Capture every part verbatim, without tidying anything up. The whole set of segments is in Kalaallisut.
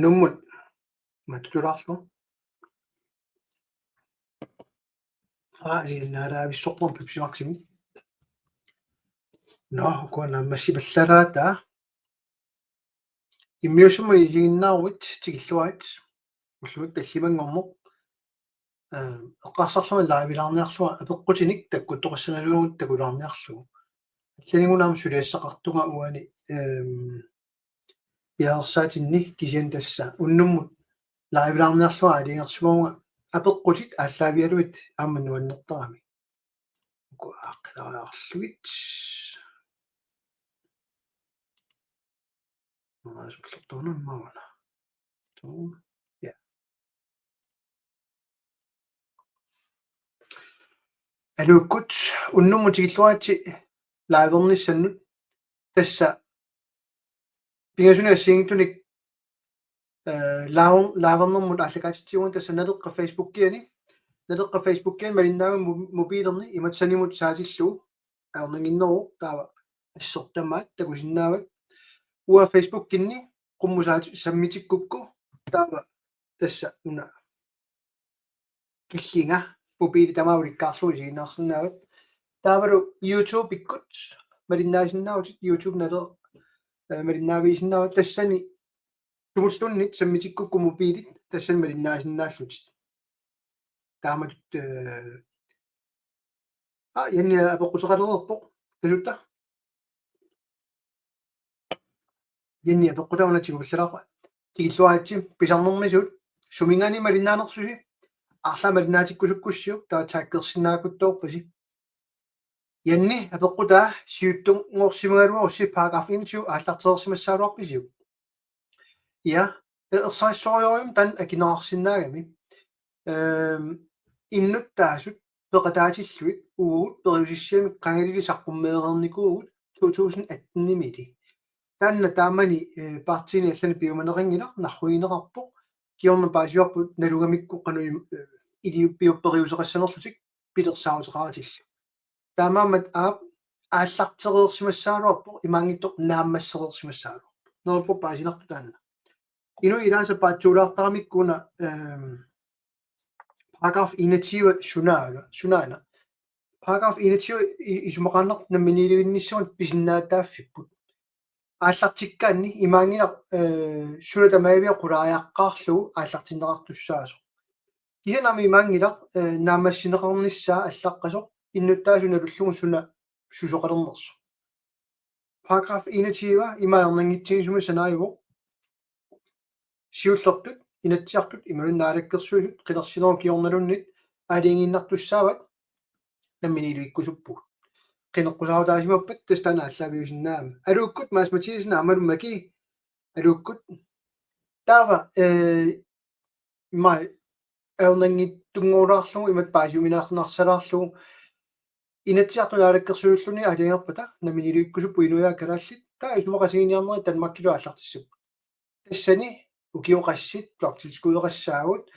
Nummut matutulaarlugu. Aa, ilinnaaraavissorpun pipsimaksimi. Nå, ukua naammassipallalaata. Immiussumik isiginnaaruit tikilluarit. Ullumikkut tallimanngorneq. Ee, eqqarsarlunga live-ilaarniarlunga apeqqutinik takkuttoqassanaluunniit takulaarniarlugu. Allaniguna aamma suliassaqartunga uani, ehm, piareersaatinni kisianni tassa unnummut live-ilaarniarlunga aalajangersimavunga apeqqutit aallaavigalugit aamma nuannertarami. Uku aaqqilariarlugit. Aa, sullertuunammauna. Tuu. Ja. Aluukkut unnummut tikilluaritsi live-ernissannut tassa pingasunik assigiinngitsunik, eh, live-, live-ernermut aallakaatitsivunga tassa Naleqqap Facebookiani. Naleqqap Facebookiani malinnaaviuk mo-, mobiilerni imatut sanimut saatillugu ajornannginneruvoq taava assertamaat takusinnaavat. Uanga Facebookinni qummut saat-, sammitikkukku taava tassa una killinga mobiili tamaat ulikkaarlugu isiginnaarsinnaavat. Taavalu YouTube-ikkut malinnaasinnaavutit, YouTube Naleq, eh, malinnaaviisinnaavat tassani sumulluunniit sammitikkukku mobiilit tassani malinnaasinnaallutit. Taamatut, eh, aa, Janni apeqquteqalereerpoq. Tasutta. Janni apeqqutaa una tigupallalaarpa. Tikilluaritsi pisarnermisuut suminngaanniit malinnaanersusi. Arlaat malinnaatikkusukkussiuk taava taggersinnaakuttoorpasi. Janni apeqqutaa siuttunngorsimagaluarussi paragraf enogtyve aallartereersimassagaluarpisiuk? Ja, e-, ersarissorujussuarmik taanna akineqarsinnaagami. Ehm, innuttaasut peqataatillugit uagut periusissiami qangalili saqqummeereernikuuvugut to tusind atten-imiili. Taanna taamani, eh, partiini allani piumaneqanngilaq, narrugineqarpoq, kingorna paasivarput nalugamikku qanoq im-, eh, iliuppiupperiuseqassanerlutik pilersaaruteqaratillu. Taamaammat aap aallartereersimassagaluarpoq, imaanngitsoq naammassereersimassagaluarpoq. Neriuppunga paasinartoq taanna. Inuit ilaasa paatsuulaartaramikku una, ehm, paragraf enogtyve sunaana, sunaana. Paragraf enogtyve i-, isumaqaannartoq namminiilivinnissamut pisinnaatitaaffipput. Aallartikkaanni imaanngilaq, eh, suna tamaviaat qulaajaqqaarlugu aallartinneqartussaasoq. Kisianni aamma imaanngilaq, eh, naammassineqarnissaa allaqqasoq innuttaasut nalullugu suna susoqalernersoq. Paragraf enogtyve ima ajornanngitsigisumik sanaajuvoq. Siullertut, Inatsisartut, imaluunniit Naalakkersuisut, qinersinerup kingornaluunniit aalajangiinnartussaavat, namminiilivikkusuppugut. Qineqqusaarutaasimappat tassa taanna aallaaviusinnaagami. Aluukkut Mads Mathiassen aammalu Maki. Aluukkut. Taava, eh, ima ajornanngitsunngoraarlugu imatut paasiuminarsalaarlugu Inatsisartut Naalakkersuisulluni aalajangerpata namminiilivikkusuppugut inuiaat kalaallit, taava isumaqatiginninniarnerit Danmarkilu aallartissapput. Tassani ukioqassit bloktilskuddeqassaagut,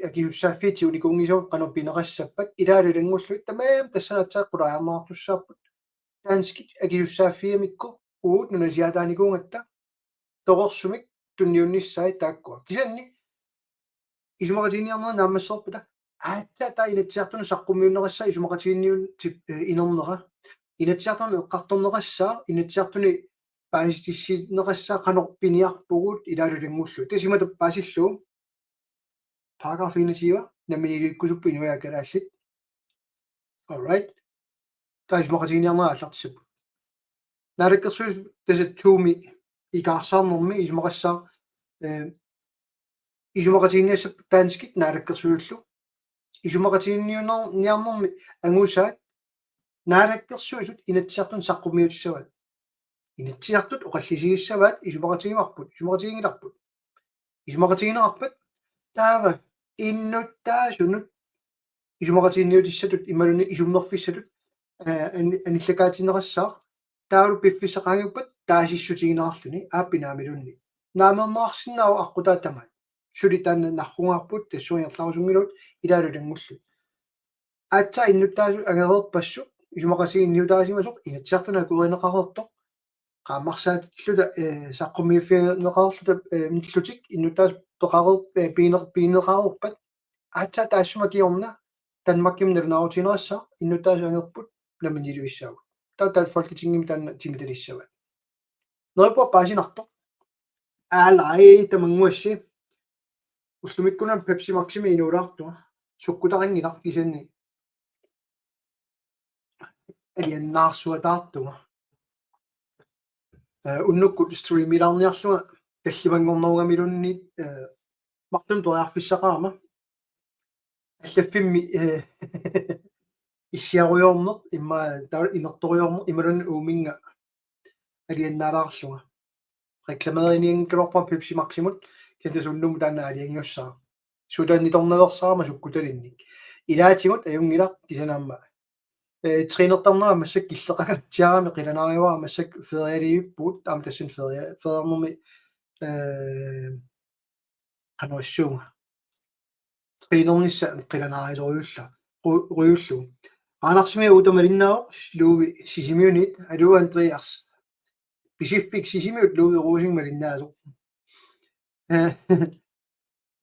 akisussaaffiit tigunikuunngisagut qanoq pineqassappat, ilaalu ilanngullugit tamarmik tassani aatsaat qulaajarneqartussaapput. Danskit akisussaaffigamikku uagut nunasiaataanikuugatta torersumik tunniunnissaat taakkua. Kisianni isumaqatiginninniarnerit naammassereerpata aatsaat taava Inatsisartunut saqqummiunneqassaaq isumaqatiginninniut tip-, eh, inernera. Inatsisartunut eqqartorneqassaaq, Inatsisartuni paasisitsissinneqassaaq qanoq piniarpugut ilaalu ilanngullugit. Tassa imatut paasillugu. Paragraf enogtyve, namminiilivikkusuppugut inuiaat kalaallit. All right. Taava isumaqatiginninniarnerit aallartissapput. Naalakkersuisut tassa tuumi ikaarsaarnermi isumaqassaaq, eh, isumaqatiginninniassapput danskit naalakkersuisullu. Isumaqatiginninniarnermi angusaat Naalakkersuisut Inatsisartunut saqqummiutissavaat. Inatsisartut oqallisigissavaat isumaqatigivarput, isumaqatiginngilarput. Isumaqatigineqarpat taava innuttaasunut isumaqatiginniutissatut imaluunniit isummerfissatut, eh, ani-, anillakaatinneqassaaq taavalu piffissaq qaangiuppat taasissutigineqarluni aappi naamiluunniit. Naameerneqarsinnaavoq aqqutaa tamaat. Suli taanna narrugaarput tassunga ingerlarusunngilagut ilaalu ilanngullugit. Aatsaat innuttaasut angereerpassuk isumaqatiginniutaasimasoq Inatsisartunut akuerineqareertoq. qaammarsaatilluta, eh, saqqummiiffigineqarluta, eh, nillutik innuttaasut peqareer-, eh, piiner-, pineqareerpat aatsaat taassuma kingorna Danmarkimut nalunaarutigineqassaaq, innuttaasut angerput namminiilivissagut. Taava taava Folketingimi taanna timitalissavat. Neriuppunga paasinartoq. Aalai tamannguassi. Ullumikkunani Pepsi Maximi inuulaartunga. Sukkutaqanngilaq kisianni alianaarsuataartunga. Eh, unnukkut streamilaarniarlunga tallimanngornerugamiluunniit, eh, marlunnik periarfissaqarama. Allaffimmi, eh, issiarujoorneq, immaqa taava inertorujoorneq, imaluunniit uuminnga alianaalaarlunga. Reklameerinianngikkaluarpara Pepsi Maximut, kisianni tassa unnummut taanna aalajangiussaaq. Suut annitornaveersaarama sukkutalinnik. Ilaatigut ajunngilaq kisianni aamma. Eh, trænertarnera massakkut killeqangaatsiarami qilanaariuara massakkut ferialiivippugut, aamma tassani feria-, feriarnermi, eh, qanoq issuunga. Trænernissaq qilanaarisorujussuuvoq. Ru-, rujullugu. Aanarsimia uutama malinnaavoq Louis Sisimiunit, aluu Andreas. Pisiffik Sisimiut Louis Rosing malinnaasoq. Eh,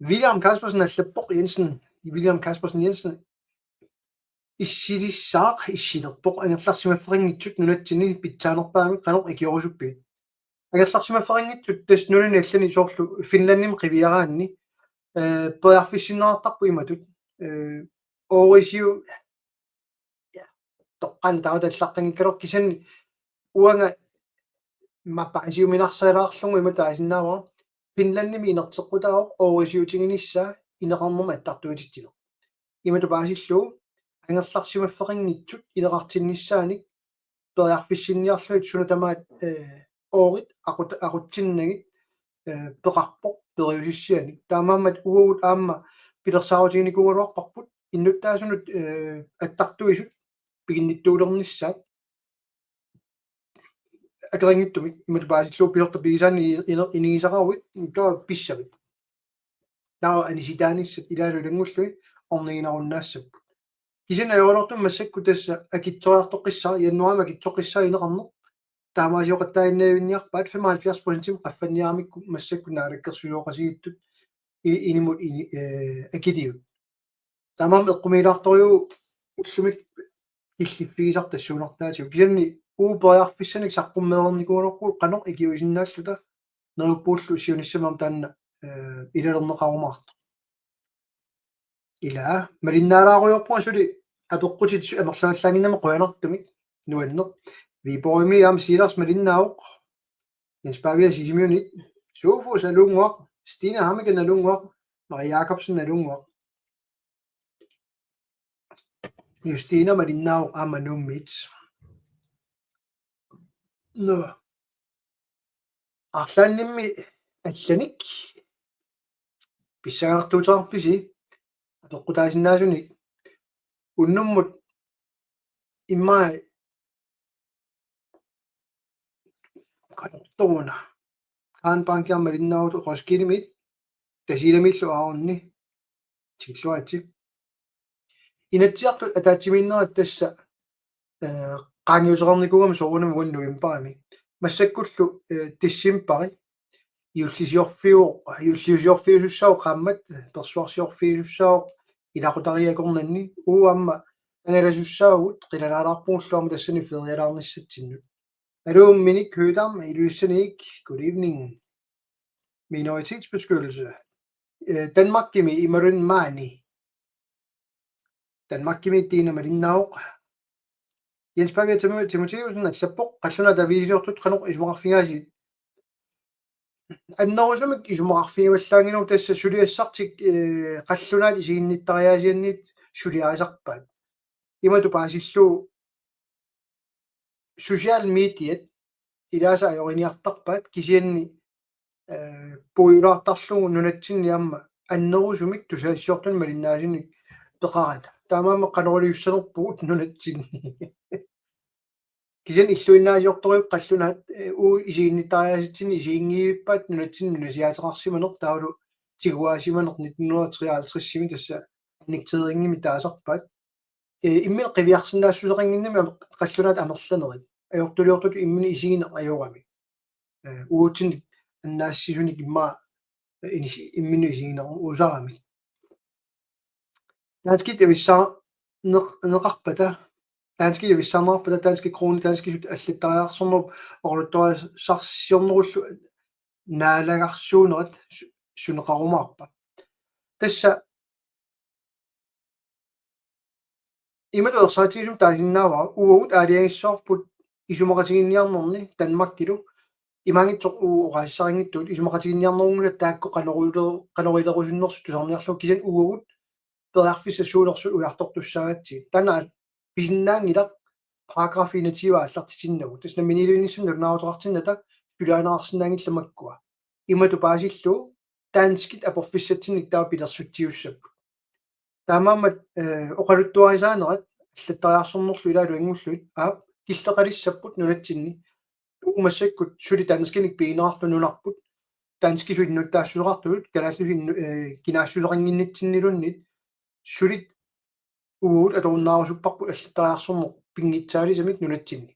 William Kaspersen allappoq Jensen, William Kaspersen Jensen. Issilissaaq, issilerpoq, angerlarsimaffeqanngitsut nunatsinni pitsaanerpaamik qanoq ikiorusuppiuk? Angerlarsimaffeqanngitsut tassa nunani allani soorlu Finlandimi qiviaraanni, eh, periarfissinneqartarput imatut, eh, oorisiu-, ja, toqqaannaq taava allaqqanngikkaluarpoq kisianni uanga mappaasiuminarsalaarlugu ima taasinnaavara Finlandimi inerteqqutaavoq oorisiutiginissaa ineqarnermut attartuititsineq. Imatut paasillugu angerlarsimaffeqanngitsut ineqartinnissaanik periarfissinniarlugit suna tamaat, eh, oorit aqut-, aqutsinnagit, eh, peqarpoq periusissianik. Taamaammat uagut aamma pilersaarutiginikuugaluarparput innuttaasunut, eh, attartuisut piginnittuulernissaat. Akeqanngitsumik imatut paasillugu pisortaq pigisaannik i-, ine-, inigisaqaruit taava pissavit. Taava anisitaanissat ilaalu ilanngullugit orniginarunnaassapput. Kisianni ajoraluartumik massakkut tassa akitsoriartoqqissaaq, januaarimi akitsoqqissaaq ineqarneq. Taamaasioqattaaginnavinniarpaat femoghalvfjerds procentimik qaffanniaramikku massakkut naalakkersuisooqatigiittut i-, inimut ini-, eh, akiliut. Taamaammat eqqumiilaartorujuuvoq ullumikkut killiffigisartut tassuunartaatigut. Kisianni uagut periarfissanik saqqummereernikuugaluarpugut qanoq ikiuisinnaalluta neriuppungalu siunissami aamma taanna, eh, ilalerneqarumaartoq. Ila, malinnaalaarujoorpunga suli apeqqutit su-, amerlavallaannginnami qujanartumik nuanneq. Viborgimi aamma Siilars malinnaavoq. Jens Pavia Sisimiunit. Sofus Alunnguaq. Stina Hammeken Alunnguaq. Maria Jakobsen Alunnguaq. Justina malinnaavoq aamma Nuummiit. Nå. Arlaannimmi allanik pissanganartuuteqarpisi apeqqutaasinnaasunik unnummut immaqa qanortoruna. Kaan Bankiarmi malinnaavoq Roskildemit Tasiilamiillu Aaronni tikilluaritsi. Inatsisartut ataatsimiinnerat tassa, eh, qaangiuteqarnikuugami soorunami uani novembarimi. Massakkullu, eh, decembari juullisiorfiu-, juullisiorfiusussaavoq qaammat, eh, persuarsiorfiusussaavoq ilaqutariit akornanni, uagut aamma angalasussaavugut, qilanaalaarpugullu aamma tassani ferialaarnissatsinnut. Aluu, Minik Høegh-Dam, Ilulissaniit, good evening. Minoritetsbeskyttelse. Eh, Danmarkimi imaluunniit maani. Danmarkimi Tiina malinnaavoq. Jens Pavia Timo-, Timotheusen allappoq: Qallunaat aviisiliortut qanoq isumaqarfigaasiit? Annerusumik isumaqarfigivallaanngilagut, tassa suliassartik, eh, qallunaat isiginnittariaasianniit suliarisarpaat. Imatut paasillugu social mediat ilaasa ajoriniartarpaat, kisianni, eh, puigulaartarlugu nunatsinni aamma annerusumik tusagassiortunik malinnaasunik peqarata. Taamaammat qanoruliussanerpugut nunatsinni. Kisianni illuinnaasiortorujuupput qallunaat, eh, uagut isiginnittariaasatsinnik isiginngivippaat nunatsinni nunasiaateqarsimaneq taavalu tiguaasimaneq nitten hundrede og treoghalvtredsimi tassa annekteringimik taasarpaat. Eh, imminut qiviarsinnaassuseqannginnami am-, qallunaat amerlanerit. Ajortuliortutut imminut isigineq ajorami. Eh, uatsinnit annaassisunik immaqa, eh, inis-, imminut isigineqarusarami. Danskit avissaarneqarpata, danskit avissaarneqarpata, danske krone, danskisut allattariarsornerup oqaluttuarisarsiornerullu naalagarsuunerat su-, suneqarumaarpa. Tassa imatut ersaritigisumik taasinnaavara uagut aalajangissavarput isumaqatiginninniarnerni Danmarkilu imaanngitsoq uagut oqaasissaqanngitsut isumaqatiginninniarnerunngillat taakku qanoruile-, qanoruilerusunnersut tusarniarlugu kisianni uagut periarfissat suunersut ujartortussaagatsigit. Taanna pisinnaanngilaq paragraf enogtyve aallartitinnagu. Tassa namminiilivinnissamut nalunaaruteqartinnata suliarineqarsinnaanngillat makkua. Imatut paasillugu danskit aporfissatsinnik taava pilersutsiussapput. Taamaammat, eh, oqaluttuarisaanerat allattariarsornerlu ilaalu angullugit aap killeqalissapput nunatsinni. Uagut massakkut suli danskinik pigineqartut nunarput. Danskisut innuttaassuseqartutut, kalaallisut innu-, eh, kinaassuseqannginnitsinniluunniit. Suli uagut atorunnaarusupparput allattariarsorneq pinngitsaalisamik nunatsinni.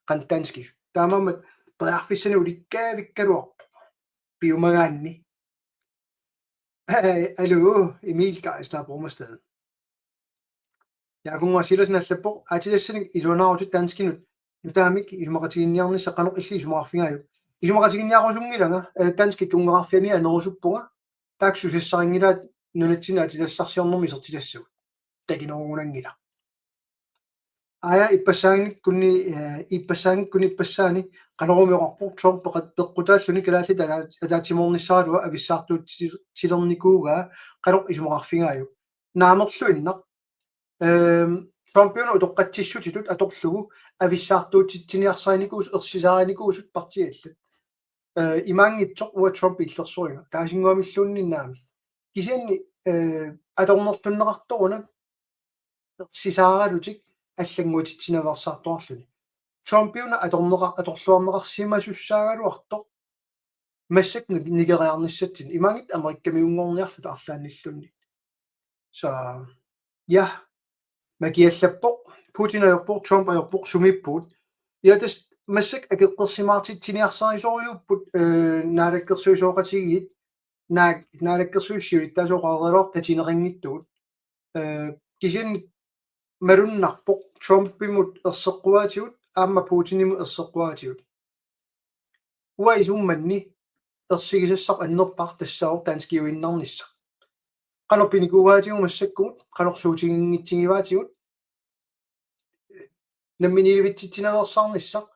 Qanoq danskisut. Taamaammat periarfissanik ulikkaavikkaluarpoq. Piumagaanni. Hej, aluu, Emil Geisler Borgmestad. Jaakunngua Silasen allappoq, aatsitassanik iluanaarutit danskinut nutaamik isumaqatiginninniarnissaq qanoq illit isumaqarfigaajuk? Isumaqatiginniarusunngilanga, eh, danskit kunngeqarfianni anerusuppunga, taakku susassarinngilaat nunatsinni aatsitassarsiornermi isertitassagut. Takinerugunanngilaq. Aaja, ippassaanngikkunni, eh, ippassaanngikkunni ippassaani, qanorumi oqarpoq Trump peqat-, peqqutaalluni kalaallit ata-, ataatsimoornissaraluaq avissaartuutsilernikuugaa qanoq isumaqarfigaajuk? Naamerluinnaq. Ehm, Trumpiuna utoqqatsissutitut atorlugu avissaartuutitsiniarsarinikuusut, ersisaarinikuusut partiit allat. Eh, imaanngitsoq uanga Trump illersoriga. Taasinnguamilluunniit naamik. Kisianni, eh, atornerlunneqartoruna ersisaaralutik allannguutitsinaveersaartoqarluni. Trumpiuna atorneqa-, atorluarneqarsimasussaagaluartoq massakkut ni-, nigeriarnissatsinni. Imaanngitsoq Amerikkamiunngorniarluta arlaannilluunniit. Så, ja. Maki allappoq, Putin ajorpoq, Trump ajorpoq, sumiippugut. Ja, tassa massakkut akeqqersimaartitsiniarsarisorujuupput, eh, naalakkersuisooqatigiit, naak-, naalakkersuisut siulittaasoqareerluartut tatineqanngitsugut. Eh, kisianni malunnarpoq Trumpimut erseqquaatigut aamma Putinimut erseqquaatigut. Uanga isummanni ersigisassaq annerpaaq tassaavoq danskiuinnarnissaq. Qanoq pinikuugaatigut massakkumut, qanoq suutiginngitsigivaatigut, namminiilivitsitsinaveersaarnissaq,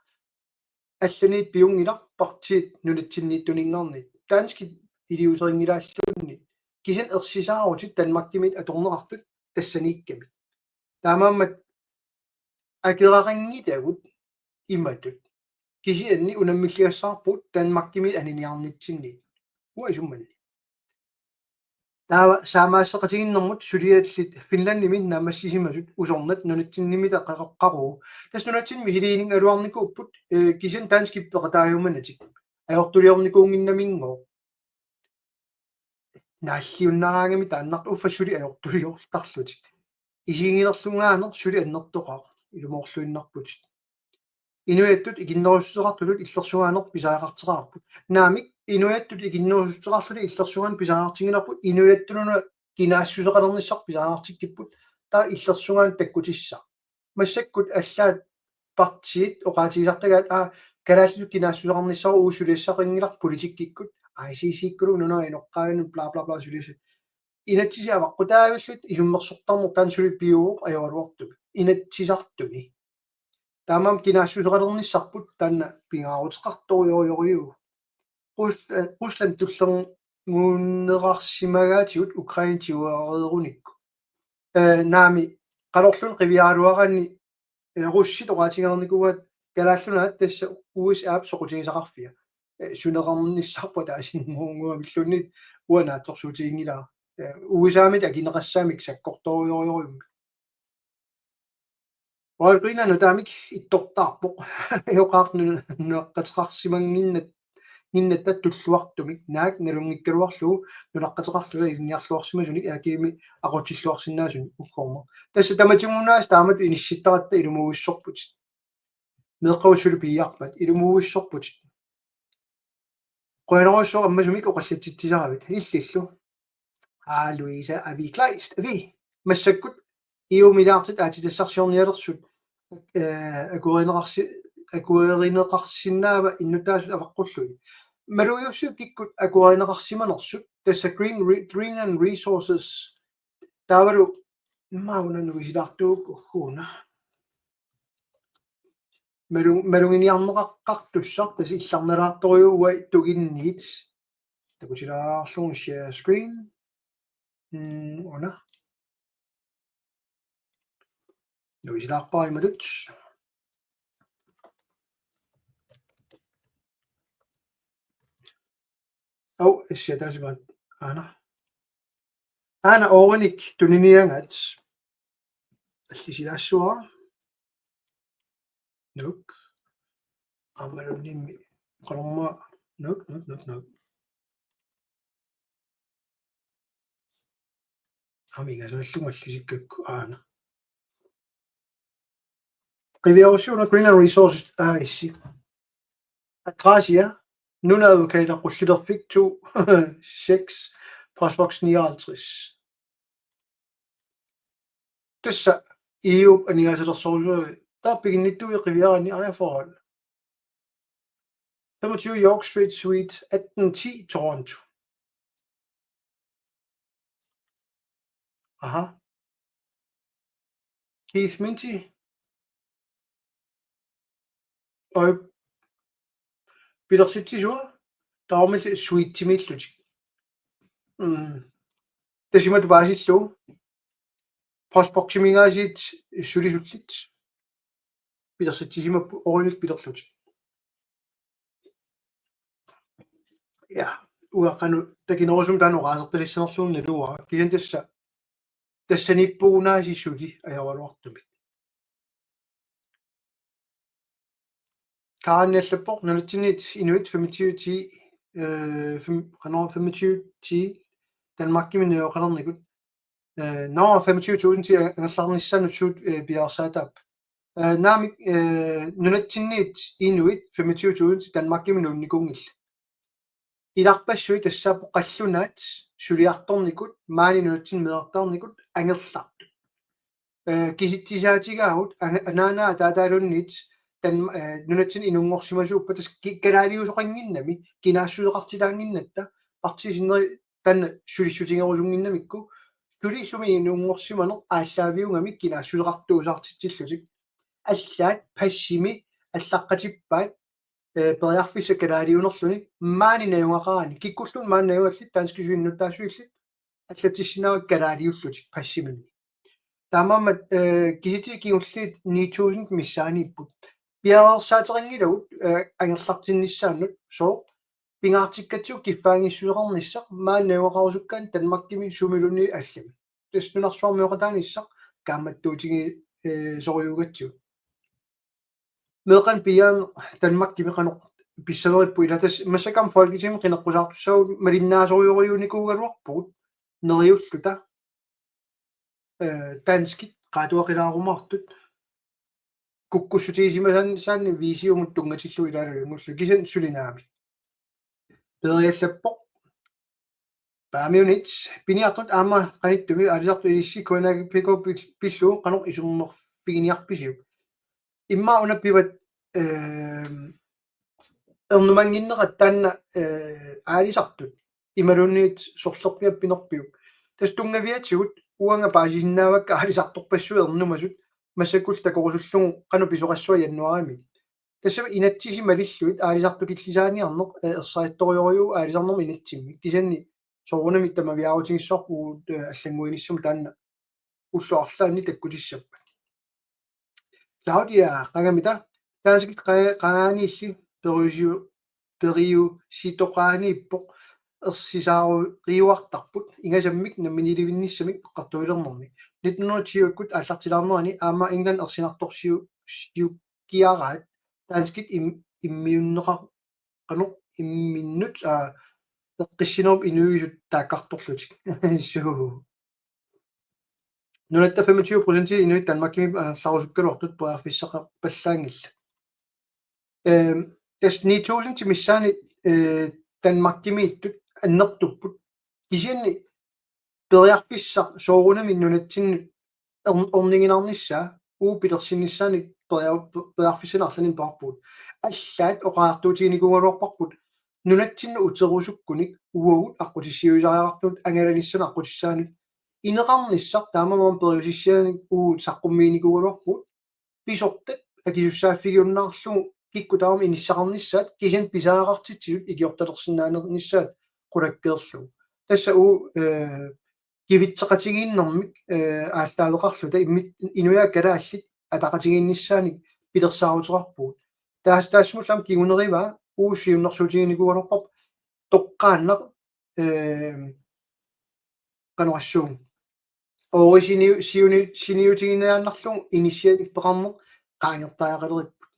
allaniit piunngilaq partiit nunatsinniittuninngaanniit. Danskit iliuuserinngilaarluunniit. Kisianni ersisaarutit Danmarkimiit atorneqartut tassaniikkamik. Taamaammat akeraqanngitagut imatut. Kisianni unammilligassaarpugut Danmarkimiit aniniarnitsinniit. Uanga isummanni. Taava saamaasseqatigiinnermut suliallit Finlandimi naammassisimasut usornat nunatsinniimmita qaqaqqarugu. Tassa nunatsinni misiliininngaluarnikuupput, eh, kisianni danskit peqataajumanatik. Ajortuliornikuunnginnamigooq. Naalliunnaraangami taannartoq uffa suli ajortuliortarlutik. Isigilerlugaaneq suli annertoqaaq ilumoorluinnarputit. Inuiattut ikinnerussuteqartutut illersugaaneq pisariaqarteqarpoq. Naamik, inuiattut ikinnerussuteqarlutik illersugaaneq pisariaqartinngilarput, inuiattununa kinaassuseqalernissaq pisariaqartikkipput, taava illersugaaneq takkutissaq. Massakkut allaat partiit oqaatigisartagaat, aa, kalaallisut kinaassuseqarnissaq uagut suliassaqanngilaq politikkikkut, I C C-kkuluunniit nunap inoqqaavinut, bla, bla, bla, suliassat. Inatsisit avaqqutaavillutik isummersortarneq taanna suli piuvoq ajoraluartumik. Inatsisartuni. Taamaammat kinaassuseqalernissarput taanna pingaaruteqartorujorujorujuuvoq. Rus-, eh, Rusland tullernerarsimagaatigut Ukraine tiguareerunikku. Eh, naamik, qanorluunniit qiviaraluaraanni, eh, russit oqaatigereernikuuaat Kalaallit Nunaat tassa U S A-p soqutigisaqarfia. Eh, suneqarnissarput ataasinnguamilluunniit uanga naatsorsuutiginngilara. Eh, U S A-mit akineqassammik sakkortorujorujorujummik. Royal Greenland nutaamik ittortaarpoq. Ajoqaaq nu-, nunaqqateqarsimannginnat-, nginnatta tulluartumik, naak nalunngikkaluarlugu nunaqqateqarlunga ilinniarluarsimasunik A G-mi aqutsilluarsinnaasunik uggormat. Tassa tamatigut-una taamatut inissittaratta ilumuuissorputit. Meeqqavut suli piiarpat ilumuuissorputit. Qujanarsuaq ammasumik oqallitsitsisaravit. Illillu. Aa, Louise Avi Kleist, Avi. Massakkut E U-milaartit aatsitassarsiornialersut, eh, akuerineqarsi-, akuerineqarsinnaava innuttaasut avaqqullugit. Malugiussuit kikkut akuerineqarsimanersut, tassa Green Re-, Greenland Resources, taavalu, immaqa una nuisilaartuukkukku una. Malu-, maluginiarneqaqqartussaq, tassa illarnalaartorujuuvoq tuginniit. Takutilaarlugu share screen. Mm, una. Nuisilaarpara imatut. Au, essiataasimaat aana. Aana oorinik tuniniagat. Allisilaassuara. Nuk. Aammalunniimmi. Qanormaa. Nuk, nuk, nuk, nuk. Amiga, soorlu mallisikkakku aana. Qiviarussi una Greenland Resources A/S. Adressia, Nunatta Advokater, Qullilerfik to, seks, postboks nioghalvtreds. Tassa E U aningaasalersorujussuuvoq, taava piginnittuui qiviaraanni aja forhold. Femogtyve York Street, Suite atten ti, Toronto. Aha. Keith Minty. Oj. Pilersitsisua. Taamaalillutik suitsimillutik. Mm. Tassa imatut paasillugu. Postboksiminngaasiit sulisullit. Pilersitsisimapput oorinik pilerlutik. Ja, uanga qanoq takinerusumik taanna oqaasertalissanerlugu naluara. Kisianni tassa, tassaniippugunaasiit suli ajoraluartumik. Kaanni allappoq, nunatsinniit inuit femogtyve ti, øh, fem-, qanoq femogtyve ti, Danmarkimi najugaqalernikut. Øh, nå, femogtyve tusind ti angerlarnissaanut suut, øh, piareersaataat. Øh, naamik, øh, nunatsinniit inuit femogtyve tusind ti Danmarkimi nuunnikuunngillat. Ilarpassui tassaapput qallunaat suliartornikut, maani nunatsinni meerartaarnikut angerlartut. Øh, kisitsisaatigaavut, ana-, anaanaa ataataalunniit, tan-, øh, nunatsinni inunngorsimasuuppat tassa ki-, kalaaliusoqannginnami, kinaassuseqartitaannginnatta, partiit sinneri taanna sulissutigerusunnginnamikku, suli sumi inunngorsimaneq aallaaviugamik kinaassuseqartuusaartitsillutik. Allaat passimi allaqqatippaat, øh, periarfissaq kalaaliunerluni, maani najugaqaraanni, kikkulluunniit maani najugallit, danskisut innuttaassusillit, allatissinnaavatit kalaaliullutik passiminni. Taamaammat, øh, kisitsisit kingulliit ni tusind missaaniipput. Piareersaateqanngilagut, øh, angerlartinnissaannut, sooq, pingaartikkatsigu kiffaanngissuseqarnissaq, maani najugaqarusukkaanni Danmarkimi sumiluunniit allami. Tassa nunarsuarmioqataanissaq kaammattuutigi-, øh, sorujuugatsigu. Meeqqat piiaat Danmarkimi qanoq pissaneripput, ila tassa massakkut aamma Folketingimi qineqqusaartussaagut malinnaasorujorujuunikuugaluarpugut neriulluta, øh, danskit qaatuaqilaarumaartut kukkussutigisimasaanni, saanni visiumut tunngatillugu ilaalu ilanngullugit, kisianni suli naamik. Peeriallappoq. Paamiunit piniartut aamma qanittumi aalisartut ilissi K N A P K pil-, pillugu qanoq isummerfiginiarpisiuk. Immaqa una pivat, øh, ernumannginnerat taanna, øh, aalisartut imaluunniit sorlerpiaq pinerpiuk. Tassa tunngaviatigut uanga paasisinnaavakka aalisartorpassuit ernumasut, massakkullu takorusullugu qanoq pisoqassua januaarimi. Tassami inatsisit malillugit aalisartukillisaaniarneq, øh, ersarittorujorujuuvoq aalisarnermut inatsimmik. Kisianni soorunami tamaviaarutigissavarput, øh, allannguinissamut taanna ullut arlaanni takkutissappat. Claudia, qangamita, danskit qa-, qangaaniilli periusiu-, periusitoqaaniippoq, ersisaareriuartarput ingasammik namminiilivinnissamik eqqartuilernermi. Nitten hundrede og tyve-kkut aallartilaarnerani aamma England ersinartorsiu-, siukkiaraat danskit im-, immiunneqa-, qanoq imminnut, aa, eqqissinerup inuiusut taakkartorlutik. Suu. Nunatta femogtyve procent inuit Danmarkimi angerlarusukkaluartut periarfissaqarpallaanngillat. Øhm, tassa ni tusind missaani, øh, Danmarkimiittut annertupput. Kisianni periarfissaq soorunami nunatsinnut orn-, orniginarnissaa uagut pilersinnissaanik peria-, periarfissanik arlaannik peqarpugut. Allaat oqariartuutiginikuugaluarparput nunatsinnut uterusukkunik uagut aqqutissiuisariaqartunut angalanissanut aqqutissaanut ineqarnissaq taamaammat periusissianik uagut saqqummiinikuugaluarpugut pisortat akisussaaffigiunnaarlugu kikkut tamarmik inissaqarnissaat kisianni pisariaqartitsisut ikiortalersinnaanissaat qulakkeerlugu. Tassa uagut, eh, kivitseqatigiinnermik, eh, aallaaveqarluta immit-, inuiaat kalaallit ataqatigiinnissaannik pilersaaruteqarpugut. Taas-, taassumullu aamma kingunerivaa uagut siunnersuutiginikuugaluarparput toqqaannaq, eh, qanoq oqassuunga. Oorisiniu-, siuni-, siniutiginiaannarlugu inissianik peqarneq qaangertariaqaleripput.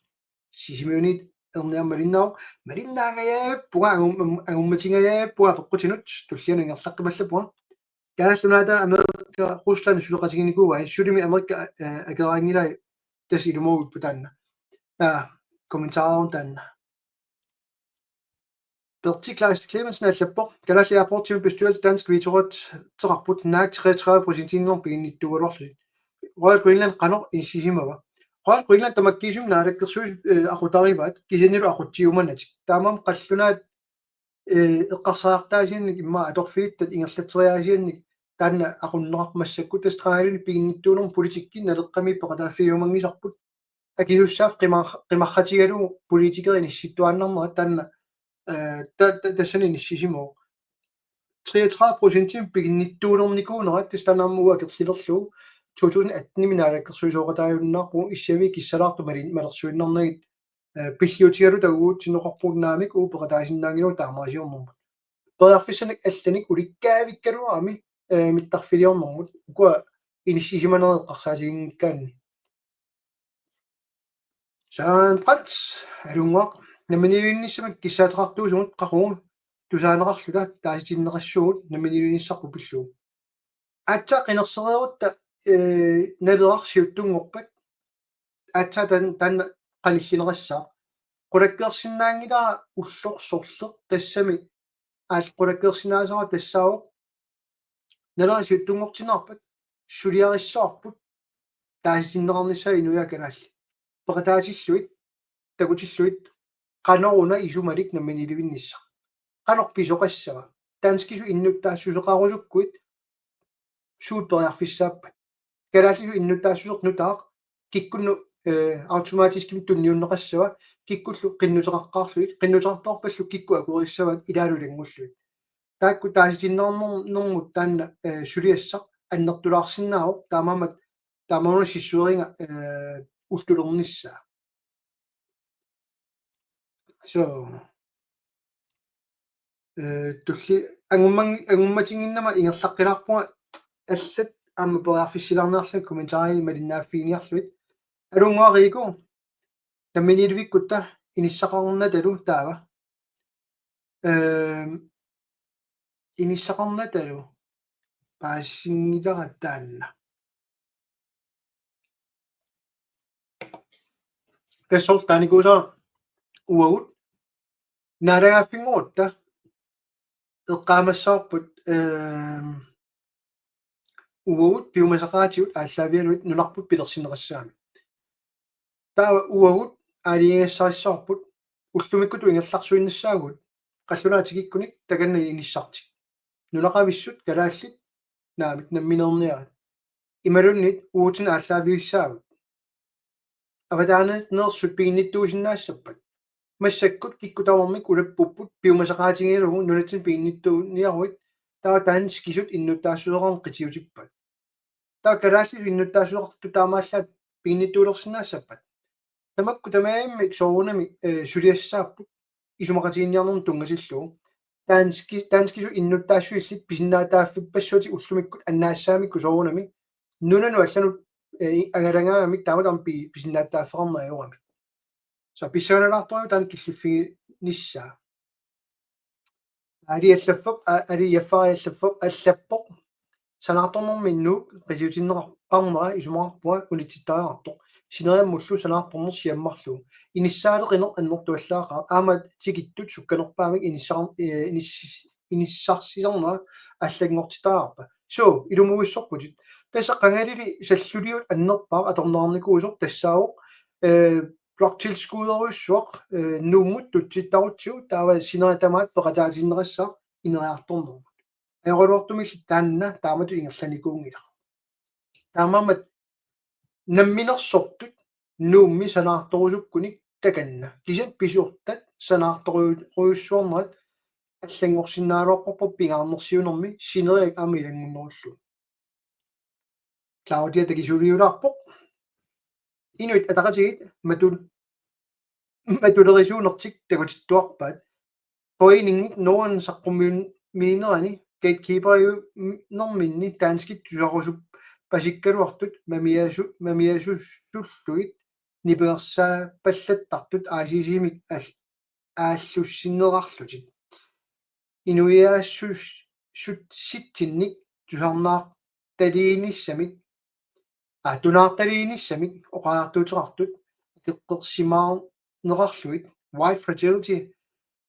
Sisimiunit erniarmata malinnaavoq, malinnaangajappunga angum-, angummatingajappunga apeqqutinut tullianut ingerlaqqimallappunga. Kalaallit Nunaata Amerika Rusland suleqatiginikuuai, sulimi Amerika, eh, akeraanngilai tassa ilumoorput taanna. Aa, kommentaarerun taanna. Berti Kleist Clemmensen allappoq: Kalaallit Airportsimi bestyrelse dansk vetoret-, -teqarput, naak treogtredive procentiinnarmik piginnittuugaluarlutik. Royal Greenland qanoq inissisimava? Royal Greenland tamakkiisumik naalakkersuisut, eh, aqutarivaat, kisiannili aqutsiumanatik. Taamaammat qallunaat, eh, eqqarsariartaasiannik immaqa atorfilittat ingerlatseriaasiannik taanna aqunneqarpoq massakkut, tassa qangali piginnittuunermut politikki Naleqqami peqataaffigiumanngisarput. Akisussaaffiit qimar-, qimarratigalugu politikerit inissittuaannarnerat taanna, eh, ta-, ta-, tassani inissisimavoq. Treogtredive procentimik piginnittuulernikuunera, tassa taanna aamma uagut akerlilerlugu to tusind attenimi naalakkersuisooqataajunnaarpugut, issaviit kissalaartut mali-, malersuinnarnagit, eh, pilliutigaluta uagutsinnut oqarpugut naamik uagut peqataasinnaanngilagut taamaasiornermut. Periarfissanik allanik ulikkaavikkaluarami, eh, mittarfiliornermut, ukua inissisimanerit eqqarsaatiginngikkaanni. Søren Brandt, alunnguaq: Namminiilivinnissamik kissaateqartuusugut qaqugu tusaaneqarluta taasitinneqassuugut namminiilivinissarput pillugu. Aatsaat qinersereerutta, eh, Naleraq siuttunngorpat. Aatsaat tan-, taanna qanillineqassaaq. Qulakkeersinnaanngilara ulloq sorleq, tassami aal qulakkeersinnaasara tassaavoq Naleraq siuttunngortinneqarpat suliarissavarput taasitinneqarnissaa inuiaat kalaallit. Peqataatillugit, takutillugit, qanoruna isumalik namminiilivinnissaq. Qanoq pisoqassava? Danskisut innuttaassuseqarusukkuit suut periarfissaappat? Kalaallisut innuttaassuseq nutaaq kikkunnut, eh, automatiskimik tunniunneqassava, kikkullu qinnuteqaqqaarlugit, qinnuteqartoqarpallu kikkut akuerissavaat ilaalu ilanngullugit. Taakku taasitinneqarnermut taanna, eh, suliassaq annertulaarsinnaavoq, taamaammat taamaammat sissueriga, eh, ullulernissaa. So, eh, tulli angummang-, angummatinnginnama ingerlaqqilaarpunga allat aamma periarfissilaarniarlugit kommentarit malinnaaffiginiarlugit. Alunnguaq Riku, namminiilivikkutta inissaqarnatalu taava. Ehm, inissaqarnatalu paasinngilara taanna. Tassalu taanikuusara uagut naalagaaffinngorutta eqqaamassavarput, ehm, uagut piumasaqaatigut aallaavigalugit nunarput pilersinneqassagamik. Taava uagut aalajangissarissavarput ullumikkutut ingerlarsuinnassaagut qallunaat tikikkunik takanna inissartik. Nunaqavissut kalaallit naamik nammineerniarit. Imaluunniit uagutsinnut aallaavigissaagut. Avataaneersut piginnittuusinnaassappat. Massakkut kikkut tamarmik ulappupput piumasaqaatigigalugu nunatsinnut piginnittuuniaruit, taava danskisut innuttaassuseqarneq qitiutippat. Taava kalaallisut innuttaassuseqartut taamaallaat piginnittuulersinnaassappat. Tamakku tamarmik soorunami, eh, suliassaapput isumaqatigiinniarnermut tunngatillugu. Danski-, danskisut innuttaassusillit pisinnaatitaaffippassuatik ullumikkut annaassagamikku soorunami nunanut allanut, eh, angalagaammik taamatut aamma pi-, pisinnaatitaaffeqarneq ajoramik. So pissanganalaartorujuk taanna killiffiginissaa. Ali allaffap, a-, Ali Jaffari allaffap, allappoq: Sanaartornermi Nuuk qitiutinneqarnera isumaqarpunga unitsittariaqartoq. sineriammullu sanaartorneq siammarlugu. Inissaaleqineq annertuallaaqaaq. Aamma tikittut sukkanerpaamik inissar-, eh, inis-, inissarsisarnera allanngortitaqarpoq. So, ilumuuissorputit. Tassa qangalili salluliut annerpaaq atorneqarnikuusoq tassaavoq, eh, bloktilskudderujussuaq, eh, Nuummut tutsittarutsigu taava sineriak tamaat peqataatinneqassaaq ineriartornermut. Ajoraluartumilli taanna taamatut ingerlanikuunngilaq. Taamaammat namminersortut Nuummi sanaartorusukkunik takanna. Kisianni pisuussat sanaartorujussuarnerat allanngorsinnaagaluarparput pingaarnersiuinermi sineriak aamma ilanngunnerullugu. Claudia takisuuliulaarpoq. Inuit Ataqatigiit matul-, matulerisuunertik takutittuarpaat. Foreningit Norden saqqummiun-, miinerani gatekeeperiunerminni danskit tusarusup pasikkaluartut mamiasu-, mamiasusullugit nipangersaapallattartut I C C-mik al-, aallussinneqarlutik. Inuiaassus-, sut-, sitsinnik tusarnaartaliinissamik, aa, tunaartaliinissamik oqariartuuteqartut akeqqersimaarneqarlugit, white fragility,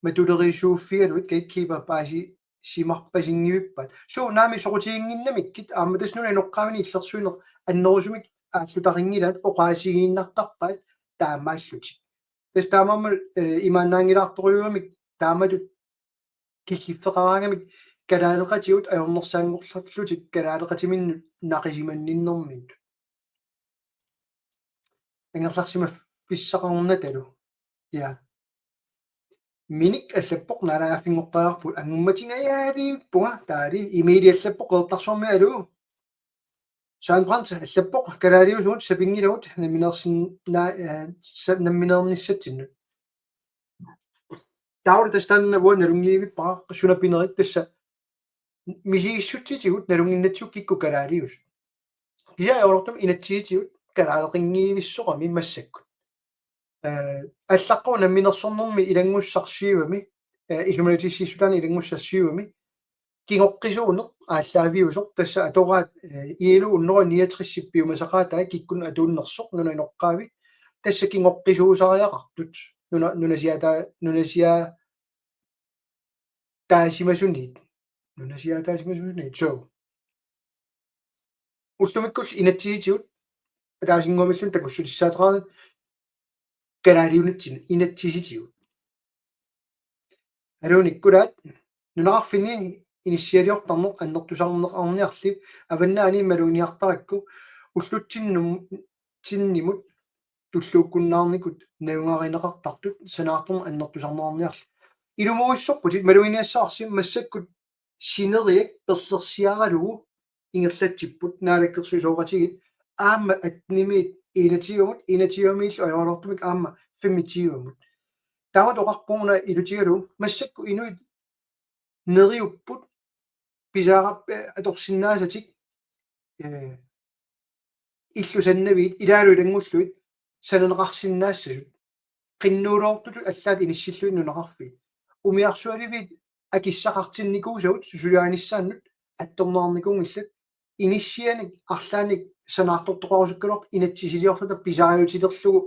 matulerisuuffigalugit gatekeeper paasi-, simarpasinngivippaat. So, naamik soqutiginnginnamikkit, aamma tassa nunap inoqqaavini illersuineq annerusumik aallutarinngilaat oqaasigiinnartarpaat taamaallutik. Tassa taamaammat, eh, imaannaanngilaartorujuugamik taamatut killiffeqaraangamik kalaaleqatigut ajornersaanngorlutik kalaaleqatiminnut naqisimanninnerminnut. Angerlarsimaffissaqarnatalu. Ja. Minik allappoq naalagaaffinngortariaqarpugut angummatinngajaaliippunga taali. Emil allappoq Qeqertarsuarmiit aluu. Søren Brandt allappoq kalaaliusugut sapinngilagut nammineersin-, na-, eh, sa-, nammineernissatsinnut. Taava tassa taanna uanga nalunngivippara suna pinerit tassa misigissutsitigut nalunnginnatsigu kikkut kalaaliusut. Kisianni ajoraluartumik inatsisitigut kalaaleqinngivissoqami massakkut. Eh, allaqqavoq namminersornermi ilanngussaq syvimi, eh, isumaliutissiissutaani ilanngussaq syvimi, kingoqqisuuneq aallaaviusoq tassa atoraat, eh, I L O hundrede niogtres piumasaqaatai kikkunnut atuunnersoq nunap inoqqaavi, tassa kingoqqisuusariaqartut nuna-, nunasiaataa-, nunasiaa-, taasimasuniit. Nunasiaataasimasuniit. So. Ullumikkullu inatsisitigut ataasinnguamilluunniit takussutissaateqarnata kalaaliunitsinni inatsisitigut. Aluunikkulaat nunaqarfinni inissialiortarneq annertusarneqarniarli avannaani maluginiartarakku ullutsinnum-, tinnimut tulluukkunnaarnikut najugarineqartartut sanaartorneq annertusarneqarniarli. Ilumuuissorputit maluginiassavarsi massakkut sineriak perlersiaralugu ingerlatsipput naalakkersuisooqatigiit aamma attenimiit enogtyvemut, enogtyvemiillu ajoraluartumik aamma femogtyvemut. Taamatut oqarpunga una ilutigalugu massakkut inuit neriupput pisaarap-, eh, atorsinnaasatik, eh, illusannaviit ilaalu ilanngullugit sananeqarsinnaassasut. Qinnuuloortutut allaat inissillugit nunaqarfiit. Umiarsualiviit akissaqartinnikuusagut susuliaanissaannut attorneqarnikuunngillat. Inissianik arlaannik sanaartortoqarusukkaluarpat inatsisiliorluta pisaajutilerlugu,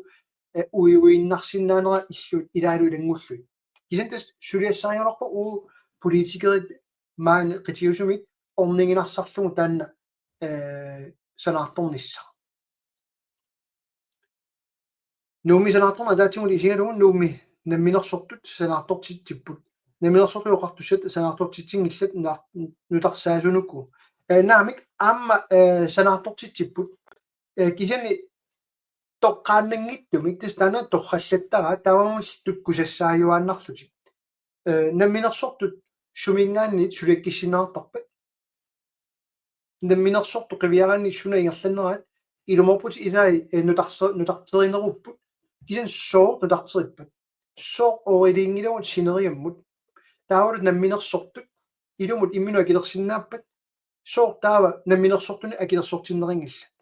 eh, uiuiinnarsinnaanera illuit ilaalu ilanngullugit. Kisianni tassa suliassarigaluarpoq uagut politikerit maani qitiusumik orniginarsarlugu taanna, eh, sanaartornissaq. Nuummi sanaartorneq ataatsimut isigalugu Nuummi namminersortut sanaartortitsipput. Namminersortut oqartussat sanaartortitsinngillat nutar-, nutarsaasunukku. Eh, naamik aamma, eh, sanaartortitsipput. Eh, kisianni toqqaannanngitsumik tassa taanna torrallattaraa taamaammulli tukkusassaajuaannarlutik. Eh, namminersortut suminngaanniit suliakkissinneqartarpat? Namminersortut qiviaraanni suna ingerlannerat ilumoorputit ilai, eh, nutarse-, nutarterinerupput. Kisianni sooq nutarterippat? Sooq ooriliinngilagut sineriammut? Taavalu namminersortut ilumut imminut akilersinnaappat? Sooq taava namminersortunik akilersortinneqanngillat?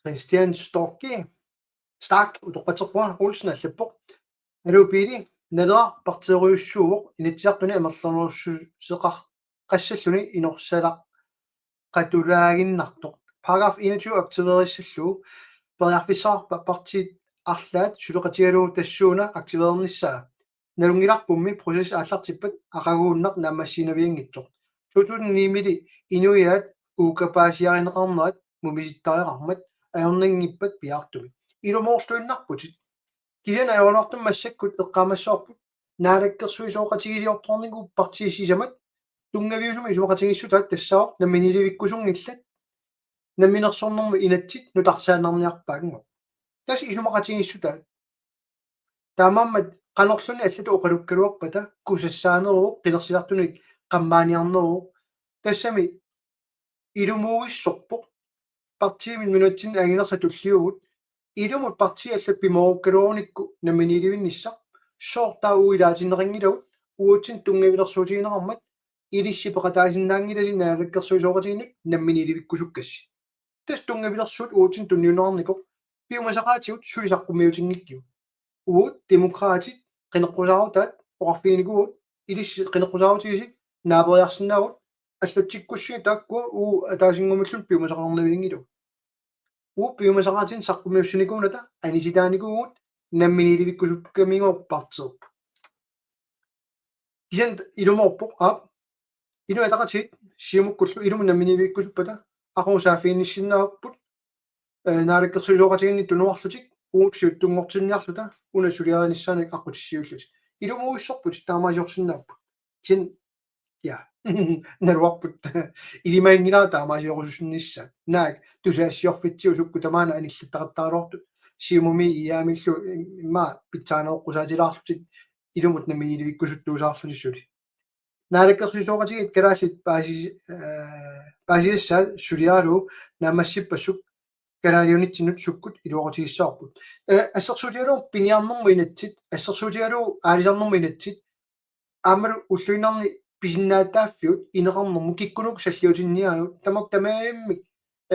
Christian Storke, Stark utoqqatserpunga, Olsen allappoq: Aluu Pele, Naleraq partiiorujussuuvoq Inatsisartuni amerlanerussuteqar-, qassalluni inorsalaq-, qatulaaginnartoq. Paragraf enogtyve aktiveerissallugu periarfissaqarpa partiit arlaat suleqatigalugu tassuuna aktiveernissaa? Nalunngilarpummi process aallartippat aqaguunnaq naammassiinavianngitsoq. Two thousand nine-mili inuiaat uukapaasiarineqarnerat mumisittariaqarmat ajornanngippat piaartumik. Ilumoorluinnarputit. Kisianni ajoraluartumik massakkut eqqaamassavarput naalakkersuisooqatigiiliortoqarnikuupput partiit sisamat tunngaviusumik isumaqatigiissutaat tassaavoq namminiilivikkusunngillat namminersornermut inatsit nutarsaannarniarpaannguaq. Tassa isumaqatigiissutaat. Taamaammat qanorluunniit allatut oqalukkaluarpata kusassaaneruvoq, qinersisartunik qammaaniarneruvoq. Tassami ilumuuissorpoq partiimit nunatsinni anginersat tulliuttut ilumut partiit allat pimoorukkaluarunikku namminiilivinnissaq. Sooq taava uagut ilaatinneqanngilagut uatsinnut tunngavilersuutigineqarmat ilissi peqataasinnaanngilasi naalakkersuisooqatigiinnut namminiilivikkusukkassi. Tassa tunngavilersuut uatsinnut tunniunneqarnikoq piumasaqaatigut suli saqqummiutinngikkigut. Uagut Demokraatit qineqqusaarutaat oqarfiginikuuvugut ilissi qineqqusaarutigisi naaperiarsinnaavugut allatsikkussigit taakkua uagut ataasinngornermullu piumasaqarnavianngilagut. Uagut piumasaqaatinik saqqummiussinikuunata anisitaanikuuvugut namminiilivikkusukkamigooq partiipput. Kisianni ilumoorpoq aap Inuit Ataqatigiit Siumukkullu ilumut namminiilivikkusuppata aqagu saaffiginnissinnaavarput, eh, naalakkersuisooqatigiinni tunuarlutik uagut siuttunngortinniarluta una suliarinissaanik aqqutissiuullutik. Ilumuuissorputit taamaasiorsinnaapput. Kisianni ja. Naluarput ilimaginngilara taamaasiorusussinnissaat. Naak tusagassiorfitsigut sukkut tamaana anillattaqattaraluartut Siumumi I A-millu immaqa pitsaaneroqqusaatilaarlutik ilumut namminiilivikkusuttuusaarlutik suli. Naalakkersuisooqatigiit kalaallit paasi-, eh, paasisassaat suliaralugu naammassippassuk kalaaliunitsinnut sukkut iluaqutigissavarput. Eh, assersuutigalugu piniarnermut inatsit, assersuutigalugu aalisarnermut inatsit, aammalu ulluinnarni pisinnaatitaaffigut ineqarnermut kikkunuku salliutinniarivut tamakku tamarmik,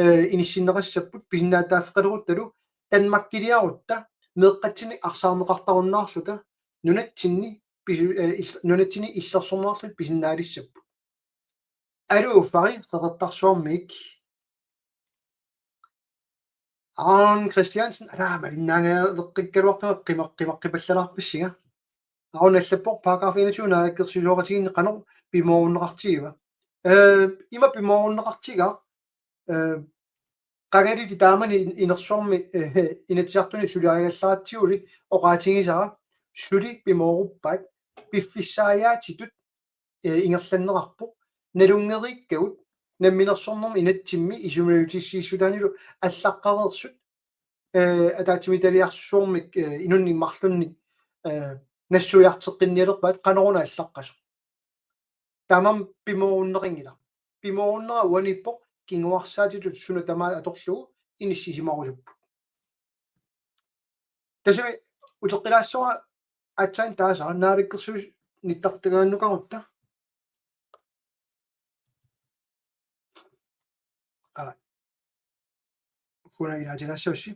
eh, inissinneqassapput pisinnaatitaaffeqaleruttalu Danmarkiliarutta meeqqatsinnik arsaarneqartarunnaarluta nunatsinni pisu-, eh, ill-, nunatsinni illersorneqarluta pisinnaalissapput. Aluu Fari Qeqertarsuarmiit. Aron Christiansen, alaa, malinnaanngilaq qikkaluartunga qima-, qimaqqipallalaarpassinga. Aron allappoq paragraf enogtyve naalakkersuisooqatigiinni qanoq pimoorunneqartigiva. Eh, ima pimoorunneqartigaaq, eh, qangali taamani in-, inersuarmi, eh, Inatsisartuni suliarigallaratsiguli oqaatigisara suli pimooruppaat piffissaajaatitut, eh, ingerlanneqarpoq. Nalunngeriikkagut namminersornermi inatsimmi isumaliutissiissutaanilu allaqqareersut, eh, ataatsimiititaliarsuarmik, eh, inunnik marlunnik, eh, nassuiarteqqinnialerpaat qanoruna allaqqasoq. Tamanna pimoorunneqanngilaq. Pimoorunnera uaniippoq kinguarsaatitut suna tamaat atorlugu inissisimarusupput. Tassami uteqqilaassavara aatsaat taasara naalakkersuisut nittartagaannukarutta. Aa. Kuna ilaatilaassavassi.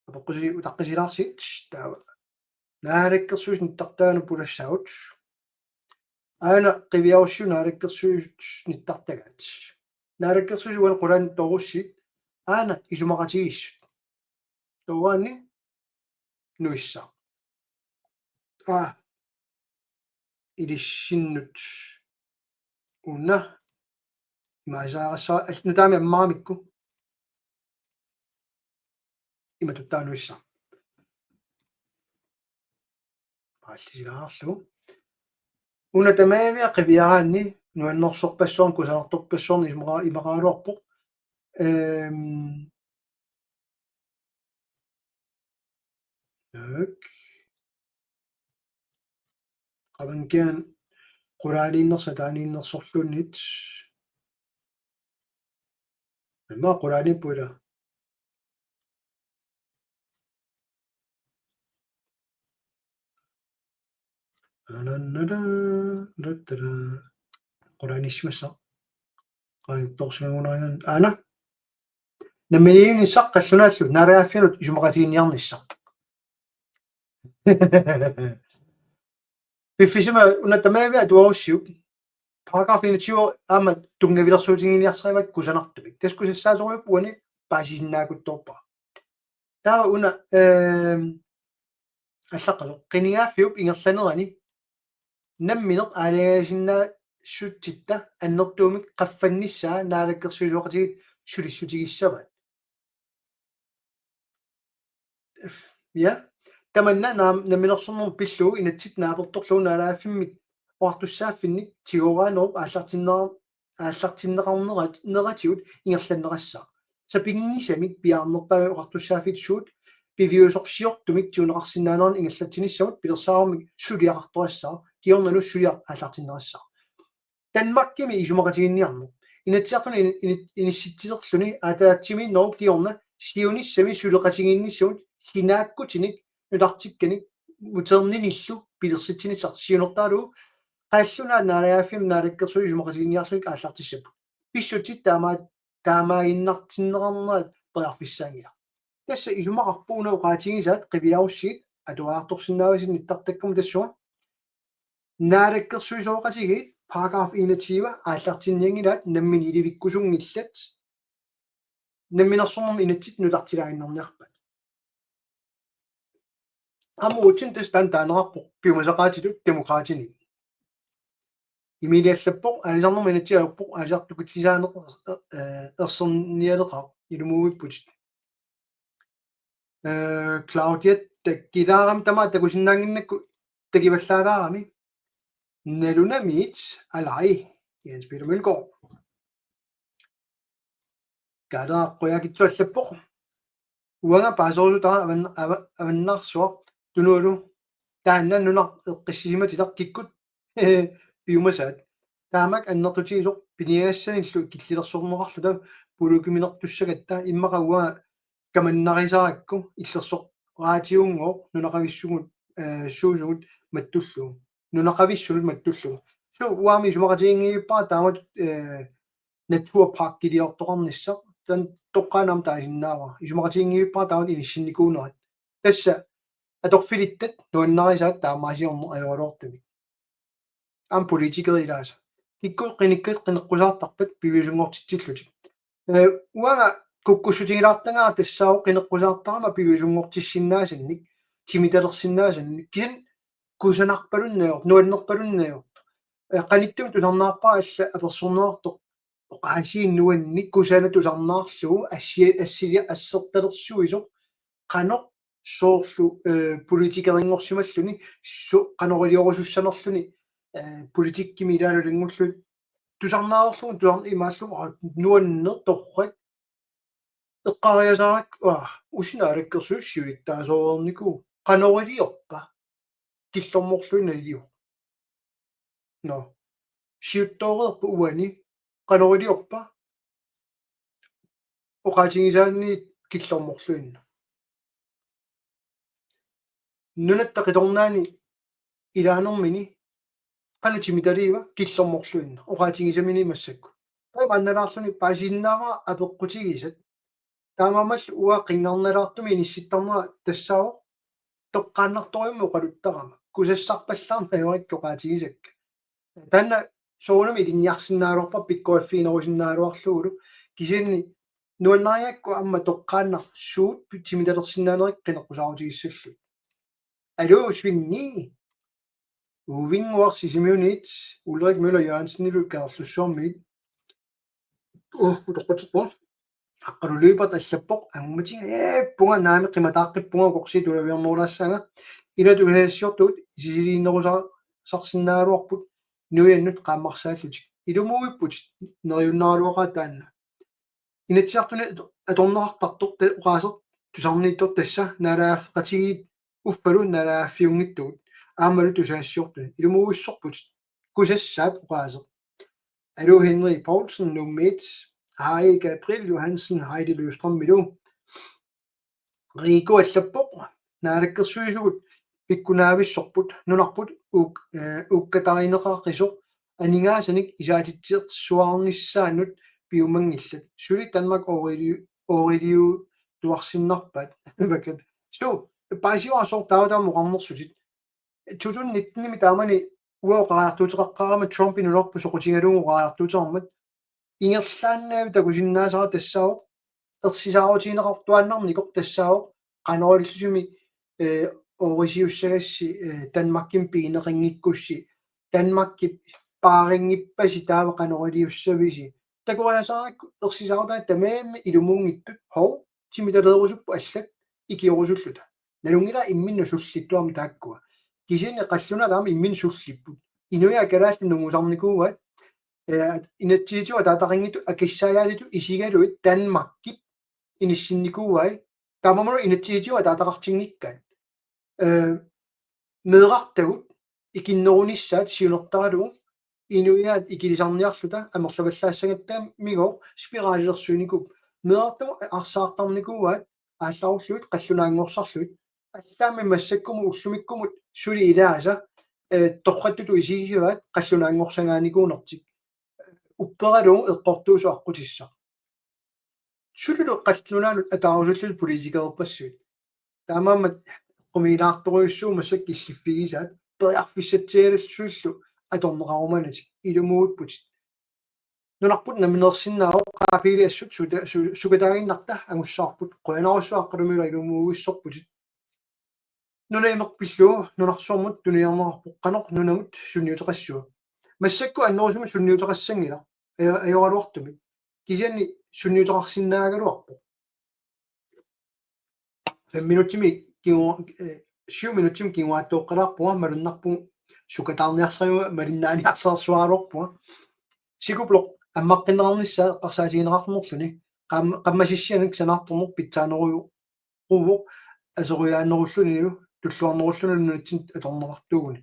Apeqqusi utaqqisilaarsi taava. Naalakkersuisut nittartagaanut pulassaagut. Aana qiviarussiuk naalakkersuisut nittartagaat. Naalakkersuisut uani qulaani toorussi. Aana isumaqatigiissut. Tooraanni nuissaaq. Aa. Ilissinnut una. Imaasaagassaa al-, nutaamik ammaramikku. Imatut taava nuissaaq. Paallisilaarlugu. Una tamaavia qiviaraanni nuannersorpassuarnik kusanartorpassuarnik isumaqara-, imaqaraluarpoq. Ehm. Tak. Qabankian qulaaniinnersoq ataaniinnersorluunniit. Immaqa qulaaniippoq ila. Anannada, dattara. Qulaaniissimassaaq. Qaangiuttorsimagunarigami. Aana. Namminiilivinnissaq qallunaallu naalagaaffianut isumaqatiginninniarnissaq. Piffissami una tamaavia atuarussiuk. paragraf enogtyve aamma tunngavilersuutiginiarsarivaat kusanartumik. Tassa kusassaasorujuupput uani paasisinnaakuttoorpara. Taava una, ehm, allaqqasoq qinigaaffiup ingerlanerani nammineq aalajangiisinnaassutsitta annertuumik qaffannissaa naalakkersuisooqatigiit sulissutigissavaat. Ja, tamanna naam-, namminersornermut pillugu inatsit naapertorlugu naalagaaffimmik oqartussaaffinnik tigooraanerup aallartinneqar-, aallartinneqarnerat-, neratigut ingerlanneqassaaq. Sapinngisamik piaarnerpaamik oqartussaaffiit suut piviusorsiortumik tiguneqarsinnaanerannut ingerlatsinissamut pilersaarummik suliaqartoqassaaq, kingornalu suliaq aallartinneqassaaq. Danmarkimi isumaqatiginninniarneq. Inatsisartuni ini-, ini-, inissitsiserluni ataatsimiinnerup kingorna siunissami suleqatigiinnissamut sinaakkutinik nutartikkanik muterninillu pilersitsinissaq siunertaralugu qallunaat naalagaaffimmut naalakkersuisut isumaqatiginninniarlugit aallartissapput. Pissutsit taama-, taamaaginnartinneqarnerat periarfissaanngilaq. Tassa isumaqarpoq una oqaatigisaat qiviarussigit atuariartorsinnaavasi nittartakkagut tassunga. Naalakkersuisooqatigiit paragraf enogtyve aallartinnianngilaat nammineq ilivikkusunngillat. Namminersornermi inatsit nutartilaaginnarniarpaat. Aamma uatsinnut tassa taanna taaneqarpoq piumasaqaatitut Demokraatini. Emilia allappoq: Aalisarnermut inatsit ajorpoq, aalisartut killisaaneq, eh, ersernialeqaaq, ilumuuvipputit. Eh, Claudia takkilaarami tamaat takusinnaannginnakku takivallaalaarami. Nalunamiit alai, Jens Peter Mølgaard. Kaaleeqqujaakkitsoq allappoq: Uanga paaserusutara avan-, ava-, avannaarsuaq tunualu taanna nunarput eqqissisimatitaq kikkut piumasaat. Taamak annertutigisoq piniagassanillu killilersorneqarluta puuluukkiminertussagatta immaqa uanga kamannarisarakku illersoq raatiunngooq nunaqavissugut, eh, suusugut mattullugu. Nunaqavissunut mattullugu. Suu, uanga isumaqatiginngivippara taamatut, eh, naturparkiliortoqarnissaq. Taanna toqqaannaq aamma taasinnaavara. Isumaqatiginngivippara taamatut inissinnikuunerat. Tassa atorfilittat nuannarisaat taamaasiorneq ajoraluartumik. Aamma politikerit ilaasa. Kikkut qinikkat qineqqusaartarpat piviusunngortitsillutik. Eh, uanga kukkussutigilaartagara tassaavoq qineqqusaartarama piviusunngortissinnaasannik, timitalersinnaasannik, kisianni kusanarpalunneq ajortoq, nuannerpalunneq ajortoq. Eh, qanittumi tusarnaarpara alla apersorneqartoq oqaasii nuanni kusanaq tusarnaarlugu assi-, assili-, assertalersuisoq qanoq soorlu, eh, politikerinngorsimalluni, su-, qanoq iliorusussanerluni, eh, politikkimi ilaalu ilanngullugit tusarnaarlugu, tusarn-, imaallugu, aa, nuanneq torrak, eqqariasaarakku, aa, usi naalakkersuisut siulittaasooreernikuuvoq, qanoq iliorpa, killormorluinnaq ilivoq. Nå. Siuttooreerpoq uani, qanoq iliorpa, oqaatigisaanni killormorluinnaq. Nunatta qitornaani ilaanermini qanoq timitaliiva, killormorluinnaq, oqaatigisamini massakkut. Taamaannalaarluni paasisinnaavara apeqqutigisat. Taamaammallu uanga qinngarnalaartumik inissittarnera tassaavoq toqqaannartorujummik oqaluttarama. Kusassarpallaarneq ajorikka oqaatigisakka. Taanna soorunami ilinniarsinnaagaluarpara, pikkoriffiginerusinnaagaluarlugulu, kisianni nuannarigakku aamma toqqaannaq suut pi-, timitalersinnaanerit qineqqusaarutigissallugu. Aluu, Svinni. Uvinnguaq Sisimiunit, Ulrik Møller Jørgensenilu Kangerlussuarmiit. Uh, utoqqatserpoq. Aqqalu Lyberth allappoq: Angummatiga eeppunga, naami qimataaqqippunga, ukorsiit tulaviornerulaassaanga. Inatut tusagassiortugut isiliinnerusa-, sarsinnaagaluarput nuiannut qaammarsaallutik. Ilumuuipputit, neriunnaraluaqaaq taanna. Inatsisartuni ato-, atorneqartartoq ta-, oqaaseq tusarniittoq tassa naalagaaffeqatigiit uffalu naalagaaffiunngitsugut aammalu tusagassiortuni. Ilumuuissorputit. Kusassaat oqaaseq. Aluu, Henrik Poulsen, Nuummiit. Hej, Gabriel Johansen, Heidi Løvstrømilu. Riku allappoq: Naalakkersuisugut pikkunaavissorput nunarput uuk-, eh, uukkatarineqaqisoq aningaasanik isaatitsersuarnissaannut piumanngillat. Suli Danmark overlev-, overlevetuarsinnarpaat. Vakat. Suu, paasivarput taava taama oqarnersutit. To tusind nitten-imi taamani uanga oqariartuuteqaqqaarama Trump inulerpu soqutigalugu oqariartuuteqarmat ingerlaannaq takusinnaasara tassaavoq ersisaarutigineqartuaannarnikoq tassaavoq qanoq ilillutimmi, eh, oorisiussagassi, eh, Danmarkimi pigineqanngikkussi, Danmarkip paarinngippat taava qanoq iliussavisi. Takoriasarakku ersisaarutaat tamarmik ilumuunngitsut, hov, timitaleerusupput allat ikiorusulluta. Nalunngilara imminnut sullittuarmik taakkua. Kisianni qallunaat aamma imminnut sullipput. Inuiaat kalaallit nungusarnikuuaat, eh, inatsisitigut ataataqanngitsut akissaajaasitut isigalugit Danmarkip inissinnikuuai. Taamaammat inatsisitigut ataataqartinngikkaat. Eh, meerartagut ikinnerunissaat siunertaralugu inuiaat ikilisarniarluta amerlavallaassagatta migoq spiralilersuinikuupput. Meerartagut arsaartarnikuuaat aallarullugit qallunaanngorsarlugit. Allaammi massakkumut ullumikkumut suli ilaasa, eh, torrattutut isigivaat qallunaanngorsagaanikuunertik. Upperalugu eqqortuusoq aqqutissaq. Sulilu qallunaanut ataarusullugit politikerpassuit. Taamaammat eqqumiilaartorujussuuvoq massakkut killiffigisaat periarfissatsialassuillu atorneqarumanatik ilumuupputit. Nunarput nammineersinnaavoq qaapiliassut suta-, su-, sukataaginnarta angussavarput qujanarsuaq aqqalumilu ilumuuissorputit. Nuna imeq pillugu nunarsuarmut tuniniarneqarpoq qanoq nunamut sunniuteqassua. Massakkut annerusumik sunniuteqassanngilaq. Ajo-, ajoraluartumik. Kisianni sunniuteqarsinnaagaluarpoq. Fem minutsimik kingu-, eh, syv minutsimik kinguaattooqqalaarpunga malunnarpunga sukataarniarsariga malinnaaniarsarsuaraluarpunga. Sikuploq ammaqqinneqarnissaa eqqarsaatigineqarnerluni. Qam-, qammasissianik sanaartorneq pitsaaneruju- -uvoq aserujaannerullunilu tulluarnerullunilu nunatsinni atorneqartuuguni.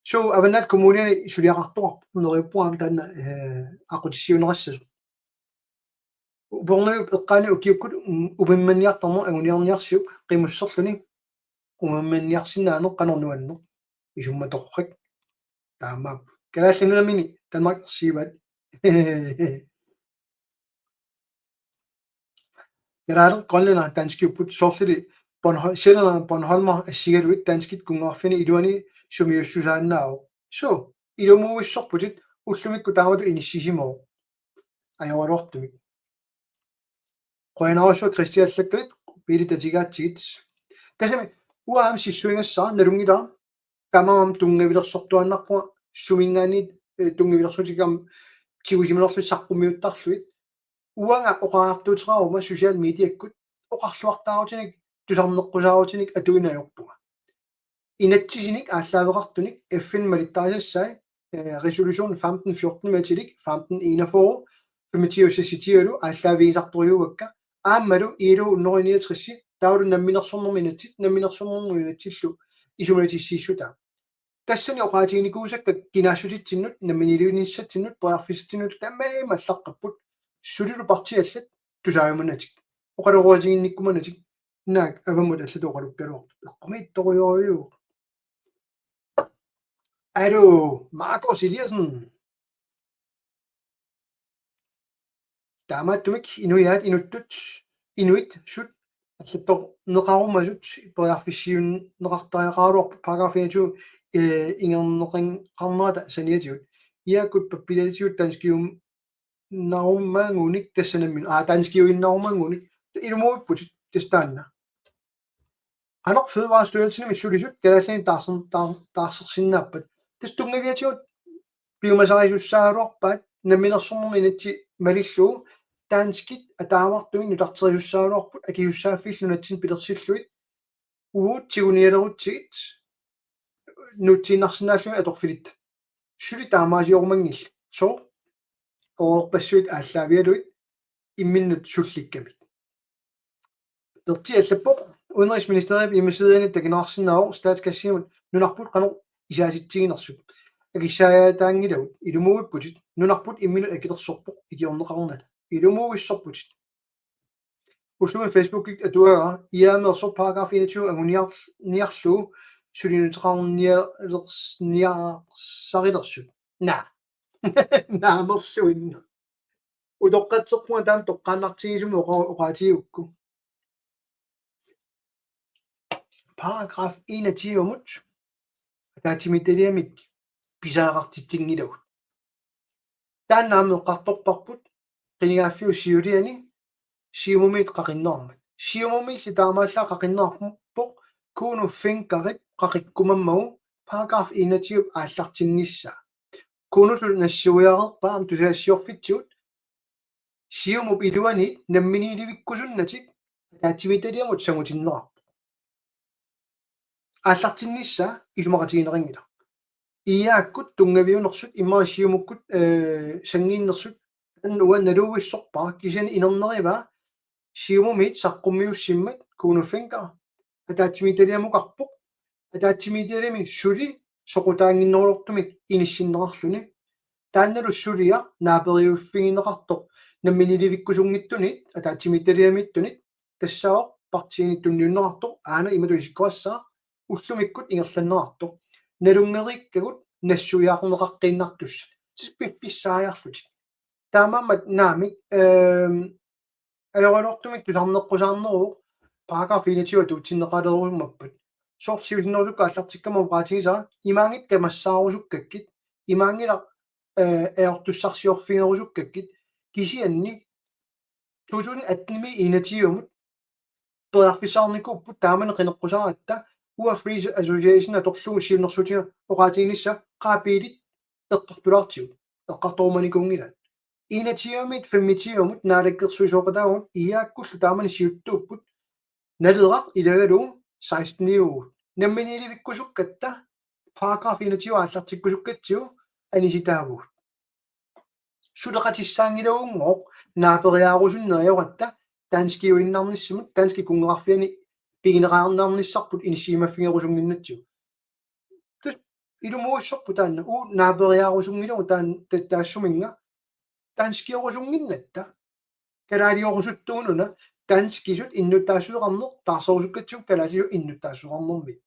So Avannaata Kommuniani suliaqartoqarpoq neriuppunga aamma taanna, eh, aqqutissiuunneqassasoq. Upernaviup eqqaani ukiukkut, mm, umimmanniartarneq anguniarniarsiuk qimusserluni umimmanniarsinnaaneq qanoq nuanneq isummatorrak. Taamaappoq. Kalaallit Nunaanni Danmark ersigivaat. Kalaaleq, grønlænder, danskiupput, soorluli Bornhol-, sjællænder, bornholmer assigalugit danskit kunngeqarfinni iluani sumiussusaannaavoq. So, ilumuuissorputit ullumikkut taamatut inissisimavoq. Ajoraluartumik. Qujanarsuaq Kristiallakkatit, Pele tatigaatsigit. Tassami uanga aamma sissuigassara nalunngilara. Taamaammat tunngavilersortuaannarpunga suminngaanniit, eh, tunngavilersuutigami tigusimanerlugit saqqummiuttarlugit. Uanga oqariartuuteqaruma social mediakkut oqarluartaarutinik tusarneqqusaarutinik atuineq ajorpunga. Inatsisinik aallaaveqartunik F N malittarisassai, eh, resolution femten fjorten med tillæg femten enogfyrre, femogtyve seksogtyve aallaavigisartorujuuakka, aammalu I L O hundrede niogtres, taavalu namminersornermi inatsit, namminersornermi inatsillu isumalitissiissutaa. Tassani oqaatiginikuusakka kinaassutitsinnut, namminiilivinnissatsinnut, periarfissatsinnut tamarmik allaqqapput, sulilu partiit allat tusaajumanatik, oqaloqatiginnikkumanatik, naak avammut allatut oqalukkaluartut, eqqumiitsorujorujuuvoq. Aluu, Markus Eliassen. Taamaattumik inuiaat inuttut, inuit sut, allattorneqarumasut, periarfissiuunneqartariaqaraluarput paragraf enogtyve, eh, ingerneqanngikkaluarluta saniatigut. Iaakkut pappialassuit danskiuinnarumanngunik tassa nammineq. Aa, danskiuinnarumanngunik. Ilumuupputit tassa taanna. Qanoq Fødevarestyrelsenimi sulisut kalaallinit taarser-, taar-, taarsersinnaappat. Tassa tunngaviatigut piumasarisussaagaluarpaat namminersornermi inatsit malillugu danskit ataavartumik nutarterisussaagaluarput akisussaaffiillu nunatsinni pilersillugit uagut tigunialerutsigit nuutsiinnarsinnaallugit atorfilittat. Suli taamaasiorumanngillat. Sooq? Oorpassuit aallaavigalugit imminnut sullikkamik. Pertti allappoq: Udenrigsministeriet hjemmesideani takineqarsinnaavoq statskassimut nunarput qanoq isaatitsiginersut. Akissaajaataanngilagut, ilumuuipputit, nunarput imminut akilersorpoq ikiorneqarnata. Ilumuuissorputit. Ullumi Facebookip atuagara I A M-ersorp paragraf enogtyve anguniar-, niarlugu sulinuteqarnialers-, niarsarilersut. Naa. Naamerluinnaq. Utoqqatserpunga taama toqqaannartigisumik oqa-, oqaatigigukku. Paragraf enogtyve-mut ataatsimiititaliamik pisariaqartitsinngilagut. Taanna aamma eqqartorparput qinigaaffiup siuliani Siumumiit qaqinneqarmat. Siumumiilli taamaallaat qaqinneqarpoq Kuno Fencker-ip qaqikkumammagu paragraf enogtyve aallartinnissaa. Kunollu nassuiareerpaa aamma tusagassiorfitsigut Siumup iluaniit namminiilivikkusunnatik ataatsimiititaliamut sangutinneqarpoq. Aallartinnissaa isumaqatigineqanngilaq. I A-kkut tunngaviunersut immaqa Siumukkut, eh, sanngiinnersut taanna uanga naluvissorpara, kisianni inernerivaa Siumumiit saqqummiussimmat Kuno Fencker ataatsimiititaliamukarpoq. Ataatsimiititaliami suli soqutaannginnerulertumik inissinneqarluni. Taannalu suliaq naaperiuffigineqartoq namminiilivikkusunngitsunit ataatsimiititaliamiittunit tassaavoq partiinit tunniunneqartoq, aana imatut isikkoqassaaq: ullumikkut ingerlanneqartoq. Nalunngeriikkagut nassuiaarneqaqqiinnartussat. Sis piffissaajarlutik. Taamaammat naamik, ehm, ajoraluartumik tusarneqqusaarneruvoq paragraf enogtyve atuutsinneqalerusumappat. Soorlu siusinnerusukkut aallartikkama oqaatigisara: imaanngitsoq kamassaarusukkakku, imaanngilaq, eh, ajortussarsiorfigerusukkakkit, kisianni to tusind atten-imi enogtyve-mut periarfissaqarnikuupput taamani qineqqusaaratta. Uanga Free Association atorlugu siunnersuutiga oqaatiginissaq qaapiilit eqqartulaartigut, eqqartorumanikuunngilaat. Enogtyve-miit femogtyve-mut naalakkersuisooqataavugut, I A-kkullu taamani siuttuupput. Naleraq ilagalugu seksten-iuvugut. Namminiilivikkusukkatta paragraf enogtyve aallartikkusukkatsigu anisitaavugut. Suleqatissaanngilagunngooq naaperiaarusunneq ajoratta danskiuinnarnissamut, danskit kunngeqarfianni pigineqarnissarput inissisimaffigerusunnginnatsigu. Tassa ilumuussorput taanna, uagut naaperiaarusunngilagut taanna ta-, taassuminnga danskiorusunnginnatta. Kalaaliorusuttuununa danskisut innuttaassuseqarneq taarserusukkatsigu kalaalisut innuttaassuseqarnermit.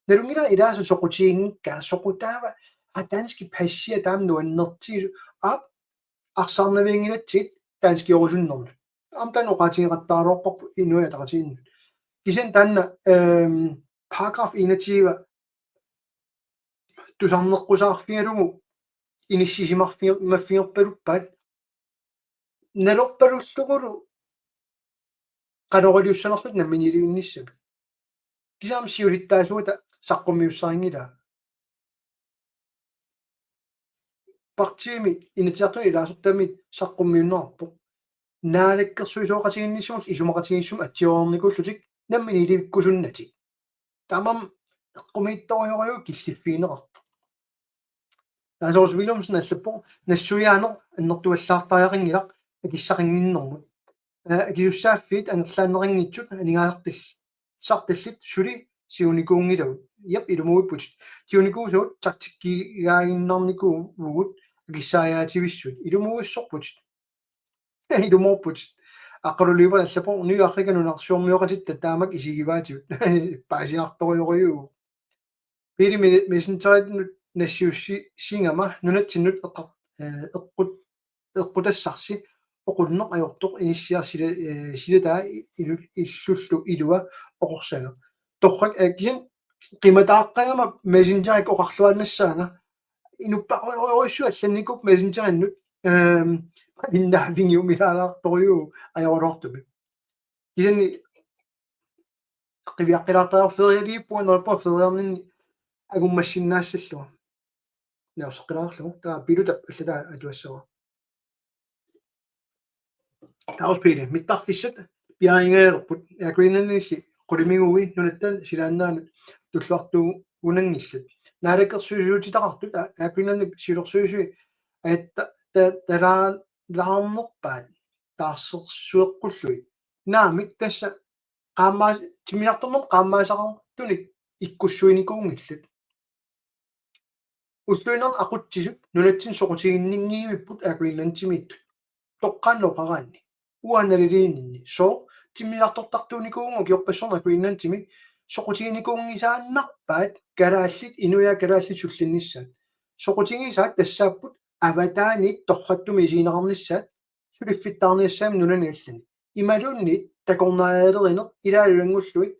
Nalunngilara ilaasa soqutiginngikkaa, soqutaava, aa, danskit passia taama nuannertigisut, aap, arsaarnavianngilatsigit danskiorusunnernut. Aamma taanna oqaatigeqattaaraluarparput Inuit Ataqatigiinnut. Kisianni taanna, ehm, paragraf enogtyve tusarneqqusaarfigalugu inissisimarfiger-, maffigerpaluppaat, nalorpalullugulu qanoriliussanerluta namminiilivinnissamik. Kisianni siulittaasuata saqqummiussarinngilaat. Partiimi Inatsisartuni ilaasortaamiit saqqummiunneqarpoq. Naalakkersuisooqatigiinnissamut isumaqatigiissumik atsiornikuullutik namminiilivikkusunnatik. Taamaammat eqqumiitsorujorujuuvoq killiffigineqartoq. Lars-Åke Villumsen allappoq: nassuiaaneq annertuallaartariaqanngilaq akissaqannginnermut. Aa, akisussaaffiit angerlaanneqanngitsut aningaasartal-, sartallit suli siunikuunngilagut. Jep, ilumuipputit. Siunikuusugut taktikkigaaginnarnikuuvugut akissaajaativissuit. Ilumuissorputit. Ilumoorputit. Aqqaluliupa allappoq: Ny Afrika nunarsuarmioqatitta taamak isigivaatigut. Paasiartorujorujuuvoq. Pele Me-, Messengerinut nassiussigama nunatsinnut eqqar-, eh, eqqut-, eqqutassarsi oqunneq ajortoq inissiaq sila-, eh, silataa ilu-, illullu ilua oqorsaga. Torrak, eh, kisianni qimataaqqagama Messengerikkut oqarluaannassaanga. Inuppassuit allannikuupput Messengerinnut, ehm, malinnaaffigiumilaartorujuuvoq ajoraluartumik. Kisianni qiviaqqilaartariaqarpoq ferialiippunga, neriuppunga feriarninni angummassinnaassallugu. Nausseqqilaarlugu. Taava Pilutap allataa atuassavara. Taava Pele: mittarfissat piareerigaluarput. Air Greenlandilli qulimiguui nunatta silaannaanut tulluartuugunanngillat. Naalakkersuisuutitaqartut, a-, Air Greenlandip siulersuisui ajatta-, ta-, talaa-, laarnerpaat taarsersueqqullugit. Naamik, tassa qaammaa-, timmisartornermut qaammaasaqartunik ikkussuinikuunngillat. Ulluinnarni aqutsisut nunatsinni soqutiginninngivipput Air Greenlandimiittut. Toqqaannaq oqaraanni. Uanga naliliininni. Sooq? Timmisartortartuunikuuvunga ukiorpassuarni Air Greenlandimi soqutiginikuunngisaannarpaat kalaallit, inuiaat kalaallit sullinnissaat. Soqutigisaat tassaapput avataaniit torrattumik isigineqarnissaat, suliffittaarniassammik nunani allani. Imaluunniit takornarialerineq ilaalu ilanngullugit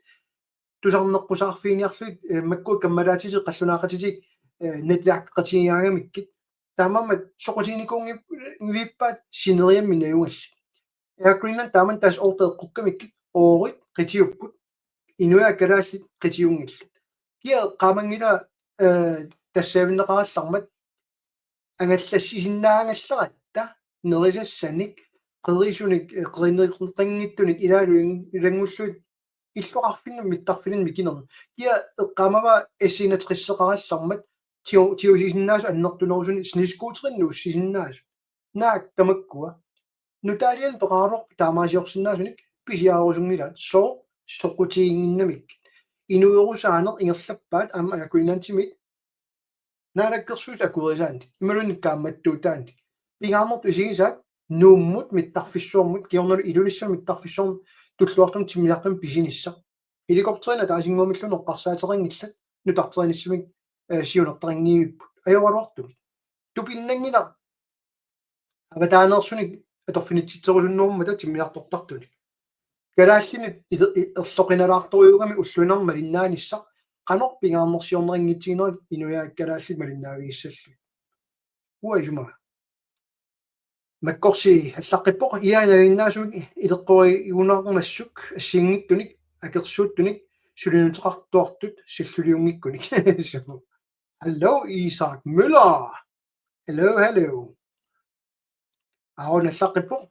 tusarneqqusaarfiginiarlugit, eh, makkua kammalaatitik qallunaaqatitik eh, netværkeqatigigaangamikkit. Taamaammat soqutiginikuunngippaat sineriammi najugallit. Air Greenland taamani tassa oorteqqukkamik oorit qitiupput, inuiaat kalaallit qitiunngillat. Kia eqqaamanngilaq, eh, tassaavinneqarallarmat angallassisinnaagallaratta nerisassanik, qerisunik, eh, qerineqanngitsunik ilaalu ilanngullugit illoqarfinnut mittarfilinnut mikinermut. Kia eqqaamavaa S enogtresseqarallarmat tiu-, tigusisinnaasut annertunerusunik snescooterinik nuussisinnaasut. Naak tamakkua. Nutaaliani peqaraluarput taamaaliorsinnaasunik pisiarerusunngilaat sooq soqutiginnginnamikkit. Inuerusaaneq ingerlappaat aamma Air Greenlandimit naalakkersuisut akuerisaannik imaluunniit kaammattuutaannik. Pingaarnertut isigisaat Nuummut mittarfissuarmut kingornalu Ilulissanut mittarfissuarmut tulluartumik timmisartumik pisinissaq. Helikopterinik ataasinnguamilluunniit eqqarsaateqanngillat nutarterinissamik, eh, siunertaqanngivipput. Ajoraluartumik. Tupinnanngilaq avataaneersunik atorfinitsitserusunnermata timmisartortartunik. Kalaallinut ile-, i-, erloqinalaartorujuugami ulluinnarni malinnaanissaq qanoq pingaarnersiorneqanngitsuunerat inuiaat kalaallit malinnaavigissallugit. Uanga isumaga. Makkorsi allaqqippoq ia nalinginnaasumik ileqqorigunarmassuk assigiinngitsunik akersuuttunik sulinuteqartuartut silluliunngikkunik. Hallo, Isak Møller. Hallo, hallo. Aaron allaqqippoq.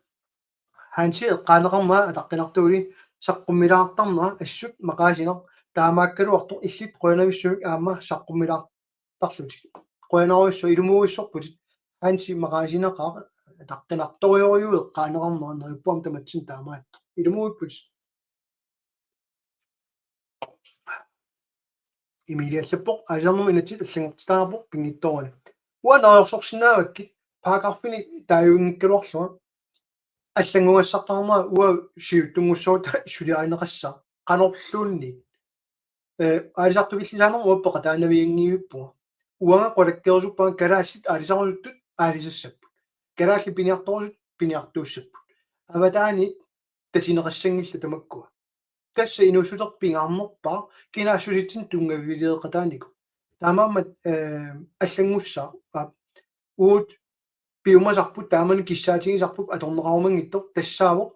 Hansi eqqaaneqarnera ataqqinartuguli saqqummilaartarnera assut maqaasineq taamaakkaluartoq illit qujanavissumik aamma saqqummilaartarlutik. Qujanarujussuaq, ilumuuissorputit. Hansi maqaasinaqaaq ataqqinartorujorujuuvoq eqqaaneqarnera neriuppunga tamatsinnut taamaattoq. Ilumuuipputit. Emilie allappoq aalisarnermut inatsit allanngortitaapput pinngitsoorani. Uanga neriorsorsinnaavakkit paragraffinik taaguinngikkaluarlunga allanngugassartaarnera uanga siuttunngussuuta suliarineqassaaq. Qanorluunniit. Eh, aalisartukillisaanermut uanga peqataanavianngivippunga. Uanga qulakkeerusuppara kalaallit aalisarusuttut aalisassapput. Kalaallit piniartorusuttut piniartuussapput. Avataaniit tatineqassanngillat tamakkua. Tassa inuussuteq pingaarnerpaaq kinaassusitsinnut tunngavileeqataanikuuvoq. Taamaammat, eh, allanngussaaq, aa, uagut piumasarput taamani kissaatigisarput atorneqarumanngitsoq tassaavoq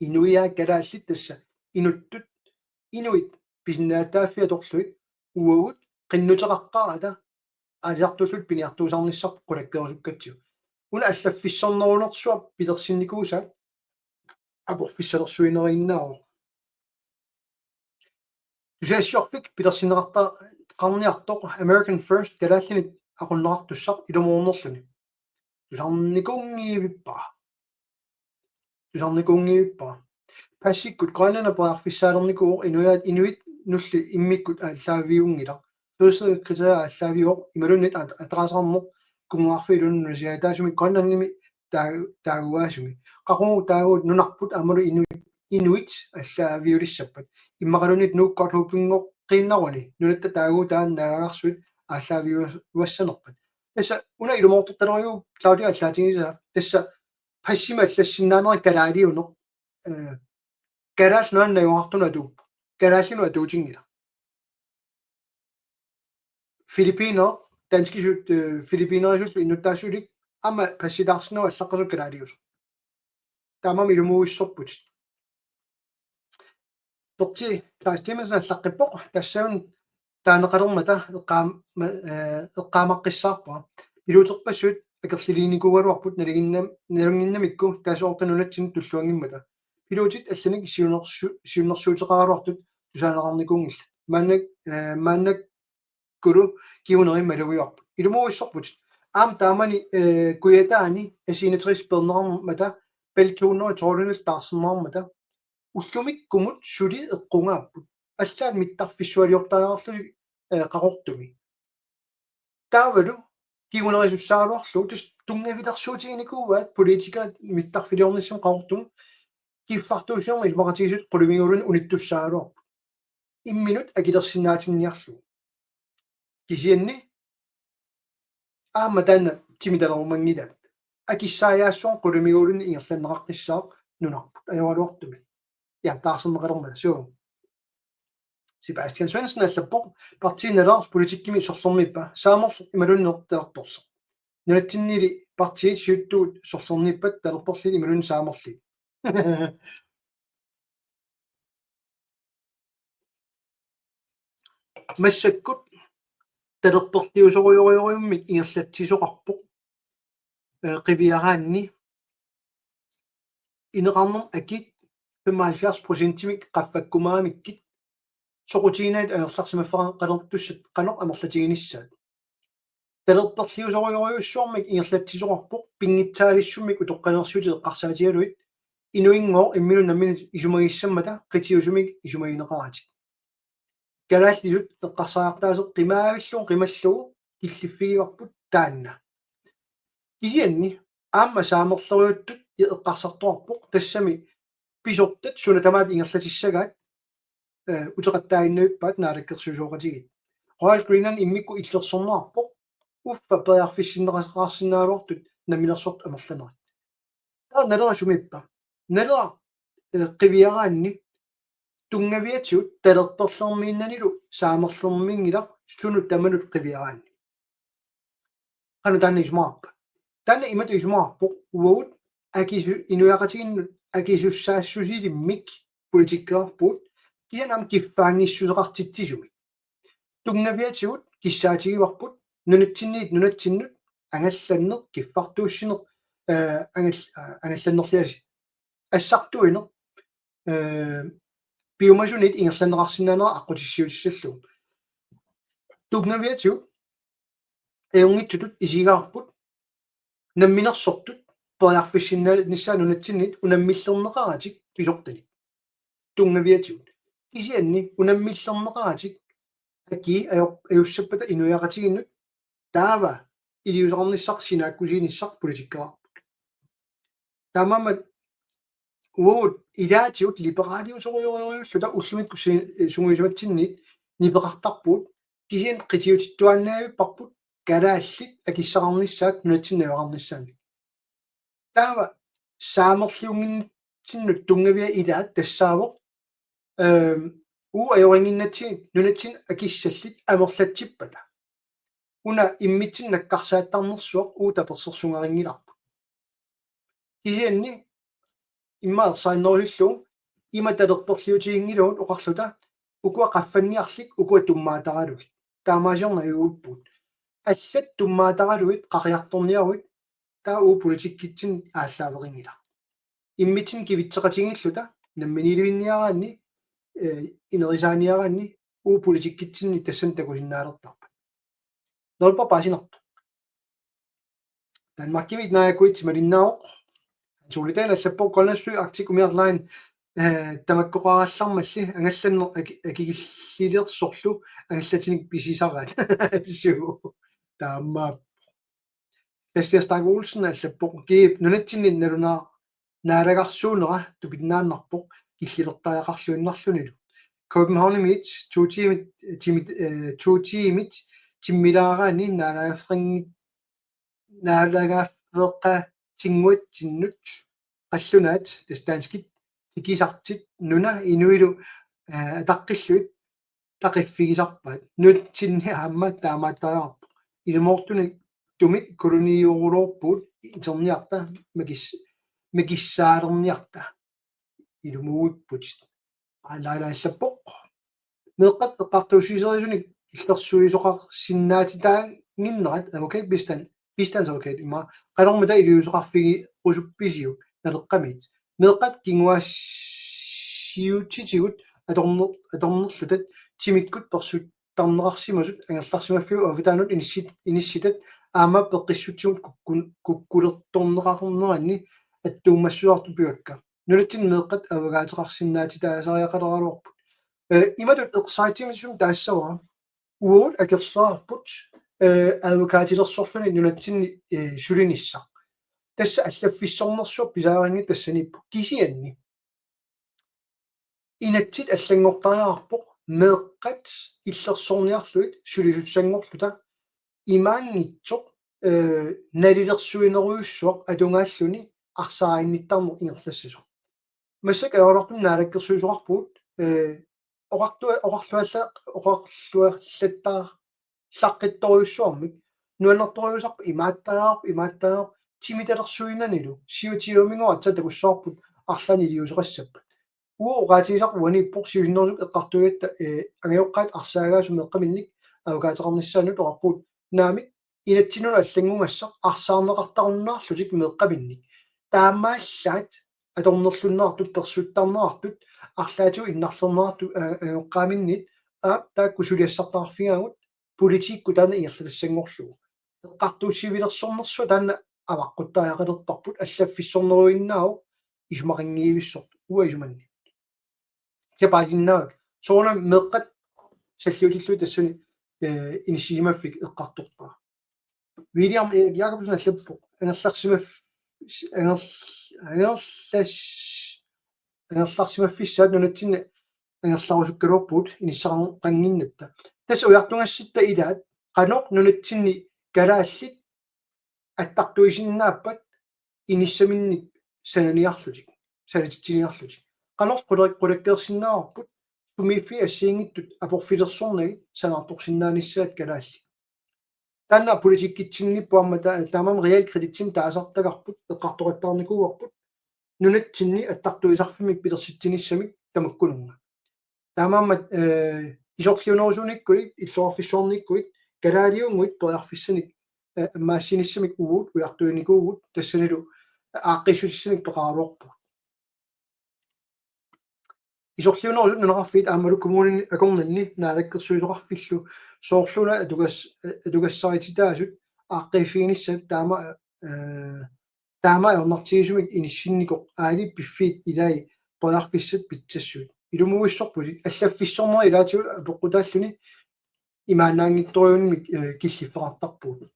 inuiaat kalaallit tassa inuttut, inuit pisinnaatitaaffii atorlugit uagut qinnuteqaqqaarata aalisartulluta piniartuusarnissarput qulakkeerusukkatsigu. Una allaffissornerunersuaq pilersinnikuusaat aporfissalersuineriinnaavoq. Tusagassiorfik pilersinneqarta-, qarniartoq American First kalaallinit aqunneqartussaq ilumoornerluni. Tusarnikuunngivippara. Tusarnikuunngivippara. Passikkut Grønland periarfissaalernikuuvoq inuiaat inuit nulli immikkut aallaaviunngilaq. Fødselskriterier aallaaviuvoq imaluunniit at-, ataaseqarneq kunngeqarfiup iluani nunasiaataasumik Grønlandimi taa-, taagugaasumik. Qaqugu taagugut nunarput aammalu inuit, inuit aallaaviulissappat. Immaqaluunniit Nuuk Godthåbinngooqqiinnaruni nunatta taagugut taanna naalagaarsuit aallaaviuassanerpat. Tassa una ilumoortortalerujuuvoq Claudia allaatigisaa. Tassa passimi allassinnaanera kalaaliuneq. Eh, Kalaallit Nunaanni najugaqartunut atuuppoq. Kalaallinut atuutinngilaq. Filippiner, danskisut, eh, filippinerisut innuttaasulik aamma passitaarsinnaavoq allaqqasoq kalaaliusoq. Taamaammat ilumuuissorput. Perti Claus Clemmensen allaqqippoq, tassaavoq taaneqalermata eqqaam-, ma-, eh, eqqaamaqqissaarpara. Piluuterpassuit akerliliinikuugaluarput nalinginnam-, nalinginnamikku tassa oorta nunatsinnut tulluanngimmata. Piluutit allanik siunnersu-, siunnersuuteqaraluartut tusaaneqarnikuunngillat. Maannak-, eh, maannakkulu kinguneri malugivarput. Ilumuuissorput. Aamma taamani, eh, Kujataani S enogtres peerneqarmata, Bell to hundrede tolvinillu taarserneqarmata, ullumikkumut suli eqqugaapput. Allaat mittarfissualiortariaqarlutik, eh, Qaqortumi. Taavalu kingunerisussaagaluarlugu tassa tunngavilersuutiginikuuaat politikerit mittarfiliornissamut Qaqortumi kiffartuussinermi isumaqatigiissut qulimiguullutik unittussaagaluarput. Imminut akilersinnaatinniarlugu. Kisianni aamma taanna timitalerumanngilaat. Akissaajaassuaq qulimiguulluni ingerlanneqaqqissaaq nunarput. Ajoraluartumik. Ja, taarserneqalermata. Suu. Sebastian Svendsen allappoq: Partii Naleraq politikkimi sorlermiippa? Saamerleq imaluunniit talerperleq. Nunatsinnili partiit siuttugut sorlermiippat, talerperlugit imaluunniit saamerlugit? Massakkut talerperliusorujorujummik ingerlatsisoqarpoq, eh, qiviaraanni. Ineqarnermut akit femoghalvfjerds procentimik qaffakkumaaramikkit soqutiginagit angerlarsimaffeqarnertussat qanoq amerlatiginissaat. Talerperliusorujorujussuarmik ingerlatsisoqarpoq pinngitsaalissummik utoqqalinersiutit eqqarsaatigalugit inuinngooq imminut namminut isumagissammata qitiusumik isumagineqaratik. Kalaallisut eqqarsariartaaseq qimaavillugu qimallugu killiffigivarput taanna. Kisianni aamma saamerlerujuttut eqqarsartoqarpoq, tassami pisortat suna tamaat ingerlatissagaat, eh, uteqattaaginnavippaat naalakkersuisooqatigiit. Royal Greenland immikkut illersorneqarpoq, uffa periarfissinneqarsinnaagaluartut namminersortut amerlanerit. Taava Naleraq sumiippa? Naleraq, eh, qiviaraanni tunngaviatigut talerperlermiinnanilu saamerlermiinngilaq sunut tamanut qiviaraanni. Qanoq taanna isumaqarpa? Taanna imatut isumaqarpoq: uagut akisu-, inuiaqatigiinnut akisussaassusilimmik politikkeqarpugut, kisianni aamma kiffaanngissuseqartitsisumik. Tunngaviatigut kissaatigivarput nunatsinniit nunatsinnut angallanneq, kiffartuussineq, eh, angal-, eh, angallannerliasi assartuineq, eh, piumasunit ingerlanneqarsinnaanera aqqutissiuutissallugu. Tunngaviatigut ajunngitsutut isigaarput namminersortut periarfissinnaanissaat nunatsinnit unammillerneqaratik pisortanit. Tunngaviatigut. Kisianni unammillerneqaratik akii ajo-, ajussappata inuiaqatigiinnut, taava iliuuseqarnissaq sinaakkusiinissaq politikkeqarput. Taamaammat uagut ilaatigut liberaaliusorujorujulluta ullumikkut si-, sungiusimatsinnit nipeqartarpugut, kisianni qitiutittuaannavipparput kalaallit akissaqarnissaat nunatsinni najugaqarnissaannik. Taava saamerliunnginnatsinnut tunngavia ilaat tassaavoq, ehm, uagut ajorinnginnatsigit nunatsinni akissallit amerlatsippata. Una immitsinnut nakkarsaattarnersuaq uagut tapersersorneqarinngilarput. Kisianni immaqa ersarinnerusullugu ima talerperliutiginngilagut oqarluta: ukua qaffanniarlik, ukua tummaataralugit. Taamaasiorneq ajuguppugut. Allat tummaataralugit qaqortorniaruit, taava uagut politikkitsinni aallaaveqanngilaq. Immitsinnut kivitseqatigiilluta namminiilivinniaraanni, eh, inerisaaniaraanni uagut politikkitsinni tassani takusinnaalertarput. Nalpa paasinartoq. Danmarkimi naajakuit malinnaavoq. Suulitaan allappoq: Grønlandsfly Arctic umiarlain, eh, tamakkoqarallarmalli angallanneq aki-, akikillilersorlu angallatinik pisisaraat. Suu. Taamaappoq. Christian Stang Olsen allappoq: Kiip nunatsinni nalunaa-, naalagarsuunera tupinnaannarpoq killilertariaqarluinnarlunilu. Københavnimit to tiimit, timit, eh, to tiimit timmilaaraanni naalagaaffiqanngit-, naalagaaffiqatinnguatsinnut qallunaat, tassa danskit, tikisartit nuna inuilu, eh, ataqqillugit taqiffigisarpaat. Nunatsinni aamma taamaattariaqarpoq. Ilumoortumik koloniorulorpugut iterniarta makis-, makissaalerniarta. Ilumuuipputit. Aa, Laila allappoq: Meeqqat eqqartuussiserisunik illersuisoqarsinnaatitaannginnerat advokatbistand, bistandsadvokat ima, qanormita iliuuseqarfigerusuppisiuk Naleqqamiit? Meeqqat kinguaassiuutitigut atorner-, atornerlutat timikkut persuttarneqarsimasut angerlarsimaffiup avataanut inissit-, inissitat aamma peqqissutsigut kukkun-, kukkulertorneqarneranni attuumassuartut pivakka. Nunatsinni meeqqat avagaateqarsinnaatitaasariaqaleraluarput. Eh, imatut ersaritsumik taassavara: uagut akerlaarput, eh, advokaatilersorluni nunatsinni, eh, sulinissaq. Tassa allaffissornersuaq pisariaqanngilaq tassaniippoq. Kisianni inatsit allanngortariaqarpoq meeqqat illersorniarlugit sulisussanngorluta imaanngitsoq, eh, nalilersuinerujussuaq atugaalluni arsaaginnittarneq ingerlassasoq. Massakkut ajoraluartumik naalakkersuisoqarpugut, eh, oqartua-, oqarlualla-, oqarluallattaarlaqqittorujussuarmik nuannertorujussuarput imaattariaqarpoq, imaattariaqarpoq timitalersuinanilu siutsiumingoratsa takussavarput arlaannik iliuuseqassappat. Uagut oqaatigisarput uaniippoq siusinnerusukkut eqqartuigatta, eh, angajoqqaat arsaagaasut meeqqaminnik avukaateqarnissaannut oqarpugut naamik inatsinnut allanngugassaq arsaarneqartarunnaarlutik meeqqaminnik. Taamaallaat atornerlunneqartut, persuttarneqartut, arlaatigut innarlerneqartut, eh, angajoqqaaminnit, aap, taakku suliassartaqarfigaagut, politikkut taanna ingerlatassanngorlugu. Eqqartuussivilersornersua taanna avaqquttariaqalerparput, allaffissorneruinnaavoq isumaqanngivissortut, uanga isumanni. Kisianni paasinnaavakka. Soorunami meeqqat salliutillugit tassani, eh, inissisimaffik eqqartorpara. William Erik Jacobsen allappoq: Angerlarsimaf-, anger-, angerlas-, angerlarsimaffissaat nunatsinni angerlarusukkaluarpugut inissaqannginnatta. Tassa ujartugassatta ilaat, qanoq nunatsinni kalaallit attartuisinnaappat inissaminnik sananiarlutik, sanatitsiniarlutik. Qanoq qulak-, qulakkeersinnaavarput, sumiiffiit assigiinngitsut aporfilersornagit sanaartorsinnaanissaat kalaallit. Taanna politikkitsinniippoq aamma ta-, taamaammat realkreditimik taasartagarput, eqqartoqattaarnikuuarput nunatsinni attartuisarfimmik pilersitsinissamik tamakkununnga. Taamaammat, eh, isorliunerusuunikkuit, illoqarfissuarniikkuit, kalaaliunnguit periarfissanik, eh, ammaassinissamik uagut ujartuinikuuvugut, tassanilu aaqqiissutissanik peqaraluarpugut. Isorliunerusut nunaqarfiit aammalu kommunini akornanni naalakkersuisoqarfillu soorlu una atugas-, atugassarititaasut aaqqiiffiginissaat taama, eh, taama ajornartigisumik inissinnikoq aali piffiit ilai periarfissat pitsassuit. Ilumuissorpusi allaffissornerit ilaatigut apeqqutaalluni imaannaanngitsorujummik, eh, killiffeqartarpugut.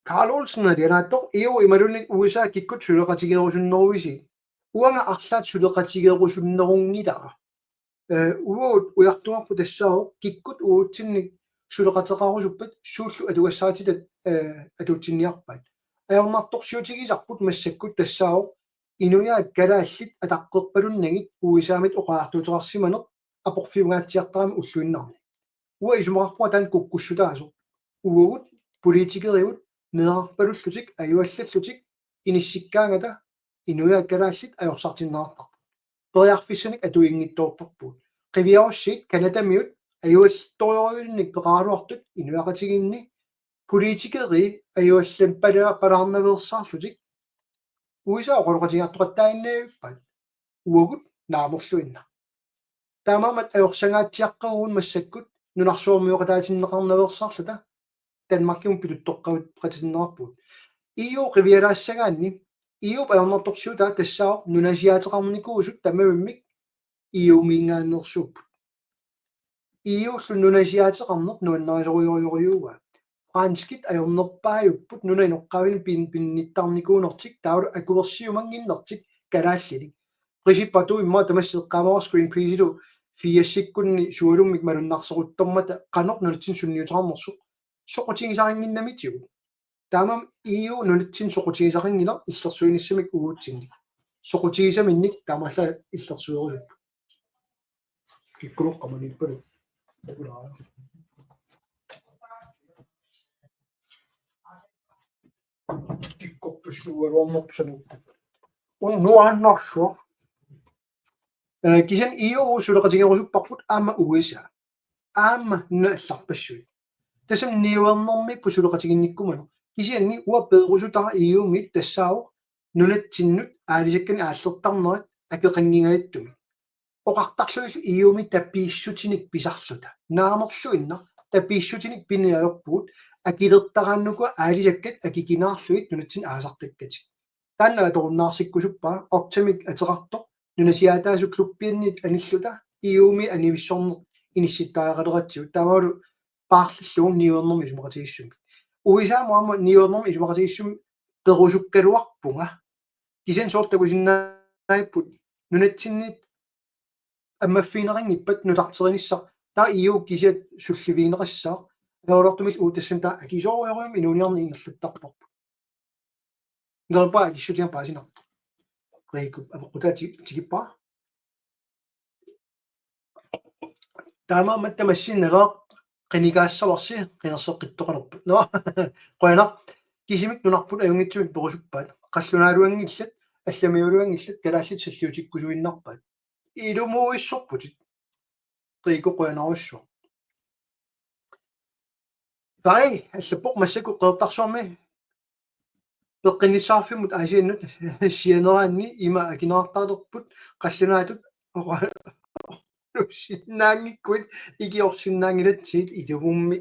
Carl Olsen alianaattoq: E U imaluunniit U S A kikkut suleqatigeerusunneruisiit? Uanga arlaat suleqatigeerusunnerunngilara. Eh, uagut ujartuarput tassaavoq kikkut uagutsinnik suleqateqarusuppat suullu atugassarititaat, eh, atuutsinniarpaat. Ajornartorsiutigisarput massakkut tassaavoq inuiaat kalaallit ataqqerpalunnagit U S A-mit oqariartuuteqarsimaneq aporfiungaatsiartarami ulluinnarni. Uanga isumaqarpunga taanna kukkussutaasoq. Uagut politikerigut meerarpalullutik ajuallallutik inissikkaangata inuiaat kalaallit ajorsartinneqartarput. Periarfissanik atuinngitsoortarpugut. Qiviarussiit Canadamiut ajuallattorujuinnik peqaraluartut inuiaqatigiinni politikerit ajuallan pala-, palaarnaveersaarlutik U S A oqaloqatigiartoqattaaginnavippaat, uagut naamerluinnaq. Taamaammat ajorsangaatsiaqqavugut massakkut nunarsuarmioqataatinneqarnaveersaarluta Danmarkimut pituttoqqavutit qatitinneqarpugut. E U qivialaassagaanni, E U-p ajornartorsiutaa tassaavoq nunasiaateqarnikuusut tamavimmik E U-miingaanneersuupput. E U-llu nunasiaateqarneq nuannarisorujorujussuuaa. Franskit ajornerpaajupput nunap inoqqaavinik pin-, pinnittarnikuunertik taavalu akuersiumannginnertik kalaallinik. Qisippat immaqa tamassi eqqaamavara Greenpeace-ilu firsikkunni sualummik malunnarseruttormata qanoq nunatsinni sunniuteqarnersoq soqutigisarinnginnamitigut. Taamaammat E U nunatsinni soqutigisaqanngilaq illersuinissamik uatsinnit. Soqutigisaminnik taamaallaat illersuerusupput. Kikkuloqqamaniippalu. Kikkorpassuugaluarnerput sanuupput. Unnuaannarsuaq. Eh, kisianni E U suleqatigerusupparput aamma U S A. Aamma nunat allarpassuit. Tassami niuernermiipput suleqatiginnikkumaneq. Kisianni uanga peerusutara E U-mit tassaavoq nunatsinnut aalisakkanik aallertarnerat akeqanngingajattumik. Oqartarlugillu E U-mi tapiissutinik pisarluta. Naamerluinnaq tapiissutinik pineq ajorpugut akilertaraannukua aalisakkat akikinaarlugit nunatsinni aasartakkatik. Taanna atorunnaarsikkusuppara, oktamik ateqartoq nunasiaataasoq klubbiannit anilluta E U-mi anivissorneq inissittariaqaleratsigu. Taamalu paarlillugu niuernermik isumaqatigiissumik. U S A-mut aamma niuernermik isumaqatigiissumik perusukkaluarpunga. Kisianni soorlu takusinnaagipput nunatsinnit ammaffigineqanngippat nutarterinissaq, taava E U kisiat sullivigineqassaaq, ajoraluartumik uagut tassani taava akisoorujussuarmik inuuniarneq ingerlattarparput. Neriuppunga akissutigalugu paasinarpoq. Riikup apeqqutaa ti-, tikippara. Taamaammat tamassinnalu qinikaassavarsi qinerseqqittoqalerpat. Nå, qujanaq. Kisimik nunarput ajunngitsumik perusuppaat. Qallunaaluanngillat, allamiualuanngillat, kalaallit salliutikkusuinnarpaat. Ilumuuissorputit. Qiiko qujanarsuaq. Fari allappoq massakkut Qeqertarsuarmi peqqinnissaqarfimmut Aasiannut sianeraanni ima akineqartarput qallunaatut oqaluussinnaanngikkuit ikiorsinnaanngilatsigit ilumummi.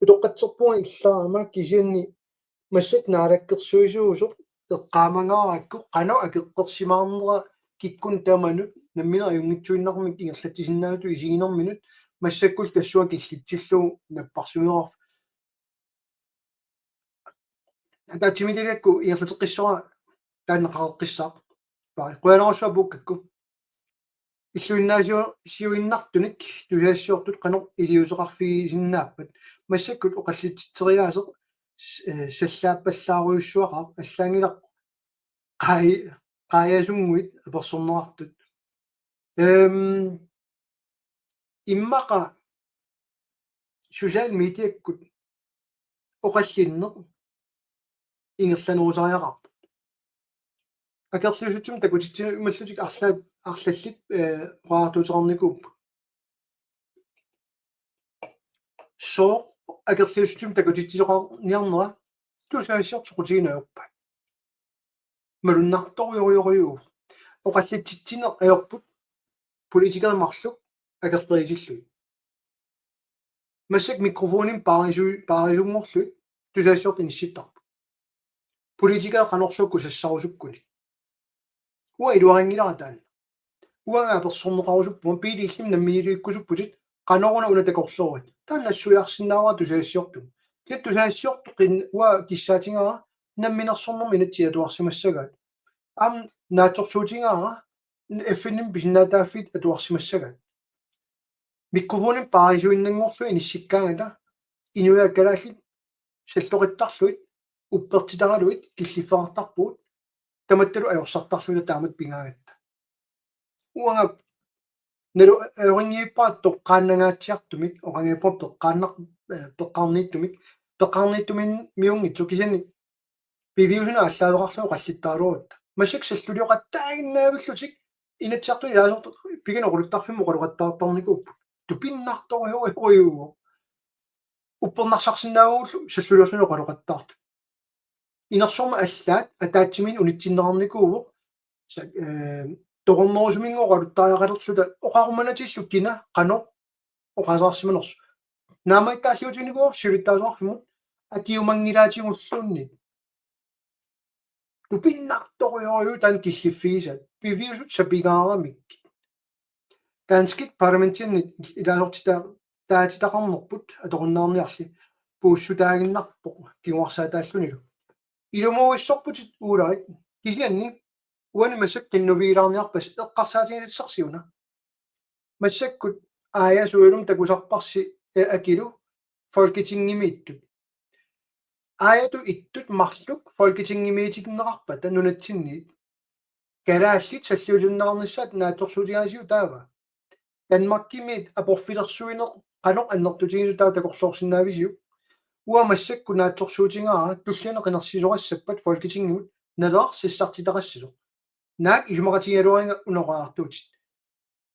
Utoqqatserpunga illarama kisianni massakkut naalakkersuisuusoq eqqaamangaarakku qanoq akeqqersimaarnera kikkunnut tamanut nammineq ajunngitsuinnarmik ingerlatsisinnaasutut isiginerminut massakkullu tassunga killitsillugu napparsimmavarput. Ataatsimiititaliakku ingerlateqqissavara taanna qaqeqqissaaq. Pari. Qujanarsuaq puukkakku. Illuinnaasiuinnartunik tusagassiortut qanoq iliuuseqarfigisinnaappat. Massakkut oqallitsitseriaaseq s-, eh, sallaappallaarujussuaqaaq allaanngilaq qai-, qaajasunnguit apersorneqartut. Ehm, immaqa social mediakkut oqallinneq ingerlanerusariaqarpoq. Akerliussutsimut takutitsineq imaluunniit arlaat arlallit, eh, oqariartuuteqarnikuupput. Sooq akerliussutsimut takutitsisoqarniarnera tusagassiortut soqutigineq ajorpaat. Malunnartorujorujuu. Oqallitsitsineq ajorput politikerit marluk akerliutillugit. Massakkut mikrofonimik paarisu-, paarisunngorlugit tusagassiortut inissittarput. Politikerit qanorsuaq kusassarusukkunik. Uanga iluarinngilara taanna. Uanga apersorneqarusuppunga piiliillimi namminiilivikkusupputit qanoruna una takorloorit. Taanna nassuiarsinnaavara tusagassiortumut. Kisianni tusagassiortut qin-, uanga kissaatigaara namminersornermi inatsit atuarsimassagaat. Aamma naatsorsuutigaara F N-imi pisinnaatitaaffiit atuarsimassagaat. Mikrofonimik paarisuinnanngorlugit inissikkaangata inuiaat kalaallit salloqittarlugit uppertitaralugit killiffeqartarpugut tamattalu ajorsartarlugit taamatut pigaangatta. Uanga nalu ajorinngilara toqqaannangaatsiartumik oqanngippoq peqqaannar-, eh, peqqaarniittumik, peqqaarniittumiunngitsoq kisianni piviusunut aallaaveqarluni oqallittaraluarutta. Massakkut sallulioqattaaginnaavillutik Inatsisartuni ilaasortat pigineq oqaluttarfimmut oqaloqattaartarnikuupput. Tupinnartorujorujuu. Uppernarsarsinnaagullu salluliorluni oqaloqattaartut. Inersuarmi allaat ataatsimiinneq unitsinneqarnikuuvoq. Sa-, eh, toqornerusuminnga oqaluttariaqalerluta oqarumanatillu kina qanoq oqaaseqarsimanersoq. Naammagittaalliutiginikuuvoq siulittaasoqarfimmut akiumanngilaatigut ullormiit. Tupinnartorujorujuu taanna killiffigisaat. Piviusut sapigaaramik. Danskit parlamentinit ilaasortita-, taatitaqarnerput atorunnaarniarli puussutaaginnarpoq kinguarsaataallunilu. Ilumuuissorputit uularit kisianni uani massakkut qinnuigilaarniarpasi eqqarsaatigisassarsi una. Massakkut aajasuilum takusarparsi, eh, Akilu Folketingimiittut. Aajatut ittut marluk Folketingimiitinneqarpata nunatsinniit. Kalaallit salliutinneqarnissaat naatsorsuutigaasiuk taava. Danmarkimiit aporfilersuineq qanoq annertutigisoq taava takorloorsinnaavisiuk. Uanga massakkut naatsorsuutigaara tulliani qinersisoqassappat Folketingimut Naleraq sassartitaqassasoq. Naak isumaqatigigaluariga una oqariartuutit.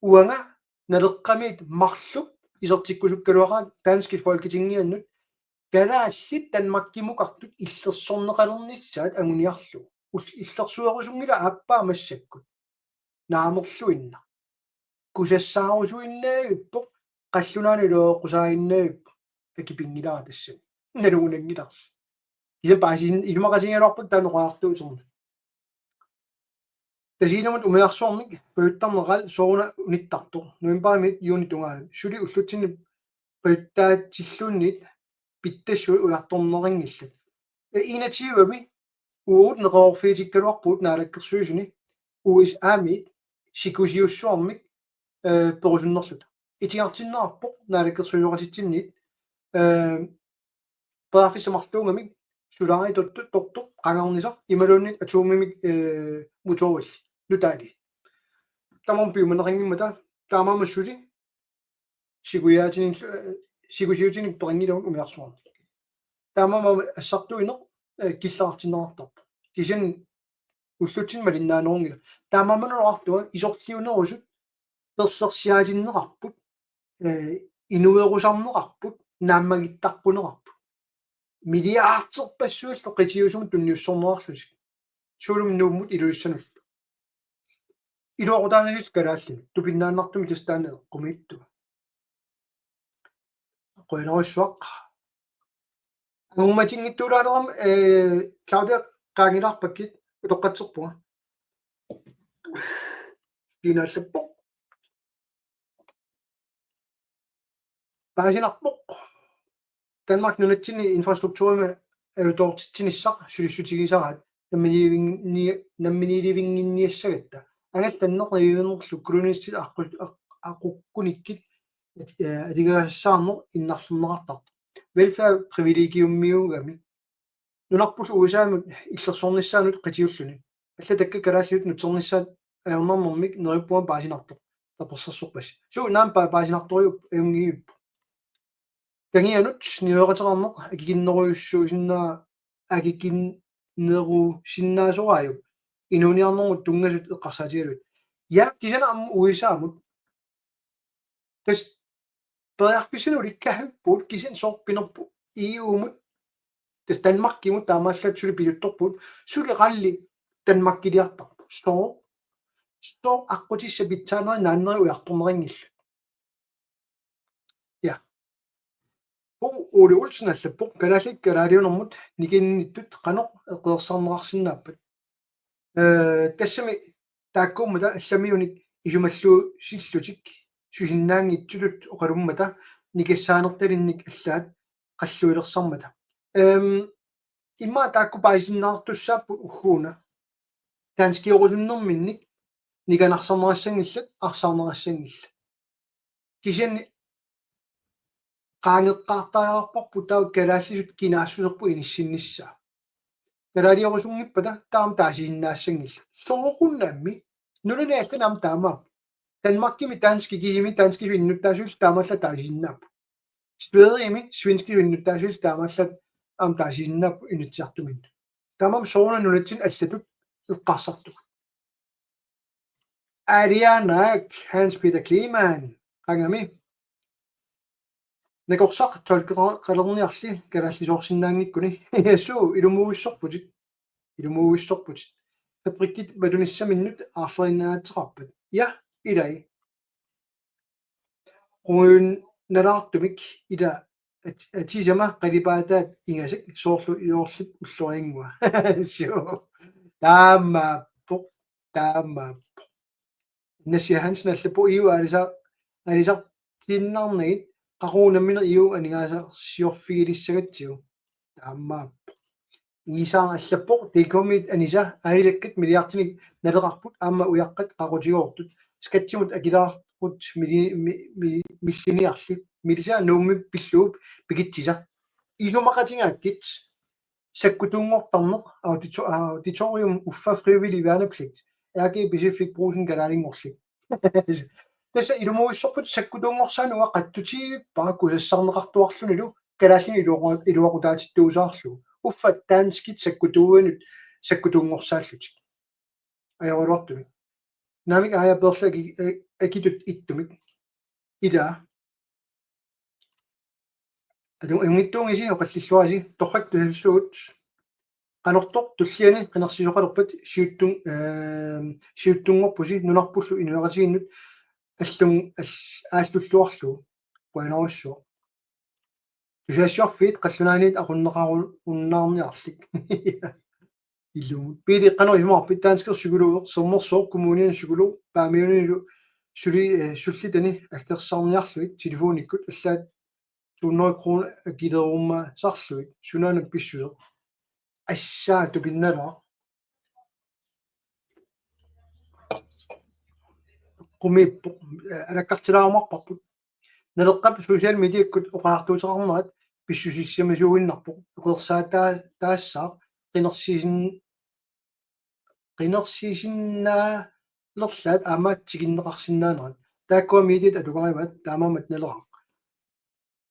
Uanga Naleqqamiit marluk isertikkusukkaluaqaat danskit Folketingiannut kalaallit Danmarkimukartut illersorneqalernissaat anguniarlugu. Ul-, illersuerusunngilaq aappaa massakkut. Naamerluinnaq. Kusassaarusuinnaavippoq, qallunaanut iluaqusaarinnavippoq. Akipinngilaa tassani. Nalugunanngilarsi. Kisianni paasiin isumaqatigigaluarput taanna oqariartuuserneq. Tasiilamut umiarsuarmik pajuttarneq sooruna unittartoq. Novembarimiit juunip tungaanut. Suli ullutsinni pajuttaatilluunniit pittassuit ujartorneqanngillat. E, enogtyve-mi uagut neqeroorfigitikkaluarpugut naalakkersuisuni U S A-miit sikusiussuarmik, eh, perusunnerluta. Itigartinneqarpoq naalakkersuisooqatitsinniit, eh, periarfissat marluugamik solaaritortoq, tortoq, qangarnisaq, imaluunniit atomimik, eh, motorilli, nutaali. Tamarmik piumaneqanngimmata, taamaammat suli siguiaatinillu, eh, sigusiutinik peqanngilagut umiarsuarnik. Taamaammat assartuineq, eh, killeqartinneqartarpoq. Kisianni ullutsinni malinnaanerunngilaq. Taamaammat oqartunga isorliunerusut perlersiaatinneqarput, eh, inuerusarneqarput, naammagittarneqarput. Milliarderpassuillu qitiusumut tunniussorneqarlutik. Soorlumi Nuummut Ilulissanullu. Iluaqutaanngilaq kalaallinut, tupinnaannartumik tassa taanna eqqumiitsugut. Qujanarsuaq. Angummatinngitsuulaalerama, eh, Claudia qaangilaarpakkit utoqqatserpunga. Kiinaallerpoq. Paasinarpoq. Danmark nunatsinni infrastrukturimi ajutoortitsinissaq sulissutigisaraat namminiilivinni-, namminiilivinnginniassagatta. Angallanneq najuunerlu kolonialistit aqqu-, aq-, aqukkunikkit at-, eh, atugarissaarneq innarlerneqartartoq. Velfærd privilegiumiugami. Nunarpullu U S A-mut illersornissaanut qitiulluni. Allattakkat kalaallisut nutsernissaat ajornarnermik neriuppunga paasinartoq. Tapersersorpassi. Suu naamik pa-, paasinartorujuuvoq ajunngilaq. Kangianut niueqateqarneq akikinnerujuussuusinnaa-, akikinnerusinnaasoraajuk inuuniarnermut tunngasut eqqarsaatigalugit. Ja, kisianni aamma U S A-mut. Tassa periarfissanik ulikkaavippugut kisianni sooq pinerpoq E U-mut. Tassa Danmarkimut taamaallaat suli piguttorpugut, suli qalli Danmarkiliartarpoq. Sooq, sooq aqqutissat pitsaanerit naannerit ujartorneqanngillat. Ja. Bo Ole Olsen allappoq: Kalaallit kalaaliunermut nikinnittut qanoq eqeersarneqarsinnaappat? Eh, tassami taakkuummata allamiunik isumalluusillutik susinnaanngitsutut oqalummata nikassaanertalinnik allaat qalluilersarmata. Ehm, immaqa taakku paasisinnaartussaapput ugguuna. Danskiorusunnerminnik nikanarsarneqassanngillat, arsaarneqassanngillat. Kisianni qaangeqqaartariaqarparput taava kalaallisut kinaassuserput inissinnissaa. Kalaaliorusunngippata taama taasisinnaassanngillat. Soorunami nunani allani aamma taamaappoq. Danmarkimi danskit, kisimi danskisut innuttaasuillu taamaallaat taasisinnaapput. Sverigemi svenskisut innuttaasuillu taamaallaat aamma taasisinnaapput Inatsisartuminnut. Taamaammat soorunami nunatsinni allatut eqqarsartugut. Arianak, Hans Peter Kleemann, qangami. Nakorsaq tolkeqalerniarli kalaallisoorsinnaanngikkuni. Suu, ilumuuissorputit. Ilumuuissorputit. Fabrikkit matunissaminnut aarlerinnaatseqarpat? Ja, ilai. Quunnalaartumik ila at-, atisama qalipaataat ingasak soorlu iorlip ulloriannguaq. Suu. Taamaappoq, taamaappoq. Nassi Hansen allappoq: E U aalisa-, aalisartiinnarnagit qaqugu nammineq E U aningaasarsiorfigilissagatsigu. Taamaappoq. Iisaaq allappoq: T K-mit anisa aalisakkat milliardinik naleqarput aamma ujaqqat qaqutigoortut. Skattimut akilaarput mili-, mi-, mi-, milliniarli. Milisa Nuummi pillugu pikitsisa. Isumaqatigaakkit sakkutuunngortarneq audito-, auditorium uffa frivillig værnepligt. R G Pacific Brugsen kalaalinngorlik. Tassa ilumuuissorput sakkutuunngorsaaneq uanga qatsutigivippara kusassarneqartuarlunilu kalaallinik iluaqu-, iluaqutaatittuusaarlugu. Uffa danskit sakkutuuinut sakkutuunngorsaallutik. Ajoraluartumik. Naamik, Aaja Perla aki-, a-, akitut ittumik. Ila. Atu-, ajunngitsuugisi oqallilluarisi, torrak tusassuugut. Qanortoq tulliani qinersisoqalerpat siuttun-, ehm, siuttunngorpusi nunarpullu inuiaqatigiinnut allun-, all-, aallulluarlugu. Qujanarsuaq. Tusagassiorfiit qallunaaniit aqunneqarunnaarniarlik. Ilumut. Pele, qanoq isumaqarpit? Danskit psykolog, Sermersooq Kommuniani psykolog, Paamiunilu suli, eh, sullitani aggersarniarlugit telefonikkut allaat to hundrede kroner akilerummasarlugit, sunaana pissuseq? Assaa, tupinnalaaq. Qumiippoq, eh, alakkartilaarumaarparput. Naleqqap social mediakkut oqariartuuteqarnerat pissusissamisuuinnarpoq. Eqeersaataa-, taassaaq qinersisin-, qinersisinnaalerlaat aamma tikinneqarsinnaanerat. Taakkua mediat atugarivaat, taamaammat Naleraq.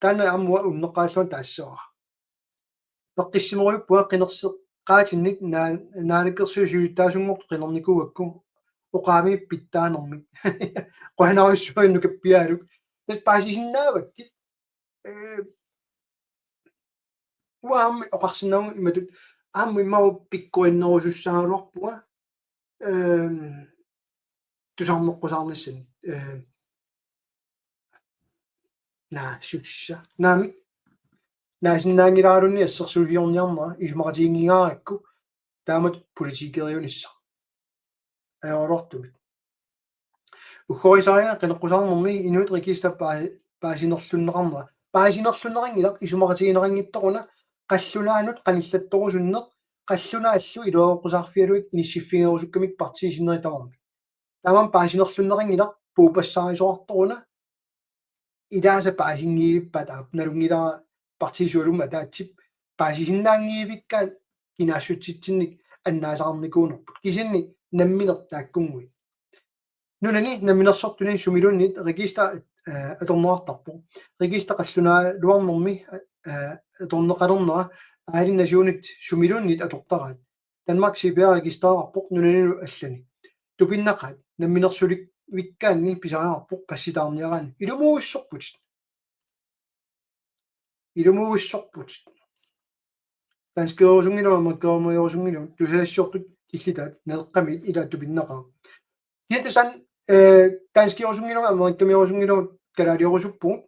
Taanna aamma unneqqaallunga taassavara. Peqqissimorujuppunga qinerseqqaatinnik naa-, naalakkersuisut siulittaasunngortut qinernikuugakku oqaamiit pitsaanermik. Qujanarsuaq nukappiaruk. Tassa paasisinnaavakkit. Eh, uanga aamma oqarsinnaavugut imatut aamma imaappoq pikkorinnerusussaagaluarpunga. Ehm, tusarneqqusaarnissani. Ehm, naa, sussa. Naamik. Naasinnaanngilaraluunniit assersuusiorniarnera isumaqatiginngikkaluarukku taamatut politikeriunissaq. Ajoraluartumik. Uggorisariga qineqqusaarnermi Inuit Register paa-, paasinerlunneqarnera. Paasinerlunneqanngilaq isumaqatigineqanngitsoq una qallunaanut qanillattorusunneq, qallunaallu iluaqusaarfigalugit inissiffigerusukkamik partiit sinneri tamarmik. Tamanna paasinerlunneqanngilaq puupassaarisoqartoq una ilaasa paasinngiivippat aap nalunngilara partiit sualummik ataatsip paasisinnaanngiivikkaat kinaassutsitsinnik annaasaqarnikuunerput. Kisianni nammineq taakkunnguit. Nunani namminersortuni sumiluunniit Register, eh, atorneqartarpoq. Register qallunaaluarnermi, eh, atorneqalernera aalinnasuunit sumiluunniit atortaraat. Danmark C P R registereqarpoq nunanilu allani. Tupinnaqaat namminersulivikkaanni pisariaqarpoq passitaarniaraanni. Ilumuuissorputit. Ilumuuissorputit. Danskeriusunngilagut, amerikkameriusunngilagut, tusagassiortut killitaat, Naleqqami ilaa tupinnaqaaq. Kiattasan, eh, danskeriusunngilagut, amerikkameriusunngilagut, kalaaliorusuppugut.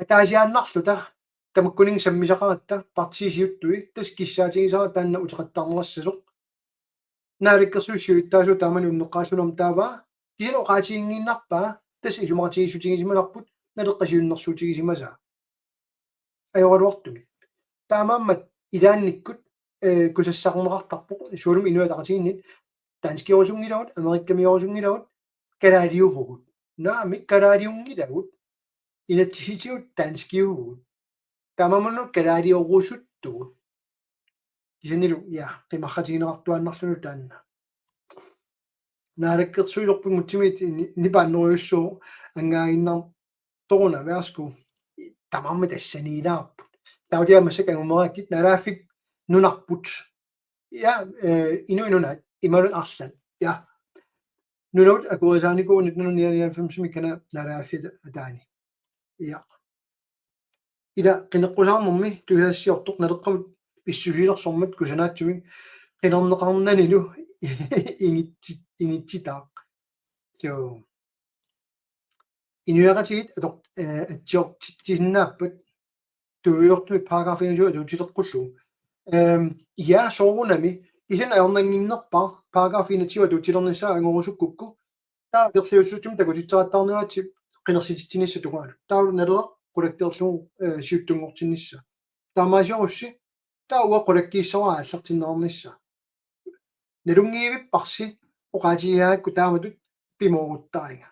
Ataasiaannarluta, tamakkuninnga sammisaqaratta, partiit siuttui, tassa kissaatigisara taanna uteqattaarneqassasoq. Naalakkersuisut siulittaasuat taamani unneqqaarluni taava. Kisianni oqaatiginngiinnarpaa, tassa isumaqatigiissutigisimasarput, Naleqqap siunnersuutigisimasaa. Ajoraluartumik. Taamaammat ilaannikkut, eh, kusassarneqartarpoq, sualummik Inuit Ataqatigiinnit, danskeriusunngilagut, amerikkameriusunngilagut, kalaaliuvugut. Naamik kalaaliunngilagut, inatsisitigut danskiuvugut. Taamaammat una kalaaliorusuttugut. Kisiannilu, ja, qimarratigineqartuaannarluni taanna. Naalakkersuisorput Mútemiit ni-, nipaannerujussuuvoq angaaginnartoruna, værsgo. Tamarmik tassaniilaarput. Taava massakkut angumeriakkit naalagaaffik nunarput. Ja, eh, Inuit Nunaat, imaluunniit arlaat. Ja. Nunavut akuerisaanikuuvoq nitten hundrede nioghalvfemsimi Canadap naalagaaffiata ataani. Ja. Ila qineqqusaarnermi tusagassiortoq Naleqqamut pissusilersormat kusanaatsumik qinerneqarnanilu ingitsi-, ingitsitaaq. So. Inuiaqatigiit ator-, eh, atsiortitsisinnaappat tuiortumik paragraf enogtyve atuutileqqullugu. Ehm, ja, soorunami, kisianni ajornannginnerpaaq paragraf enogtyve atuutilernissaa angorusukkukku, taava akerliussutsimik takutitseqattaarneratsi qinersititsinissaq tungaanut. Taava Naleraq qulakkeerlugu, eh, siuttunngortinnissaa. Taamaasiorussi, taava uanga qulakkiissavara aallartinneqarnissaa. Nalunngiivipparsi oqaatigigaangakku taamatut pimooruttariga.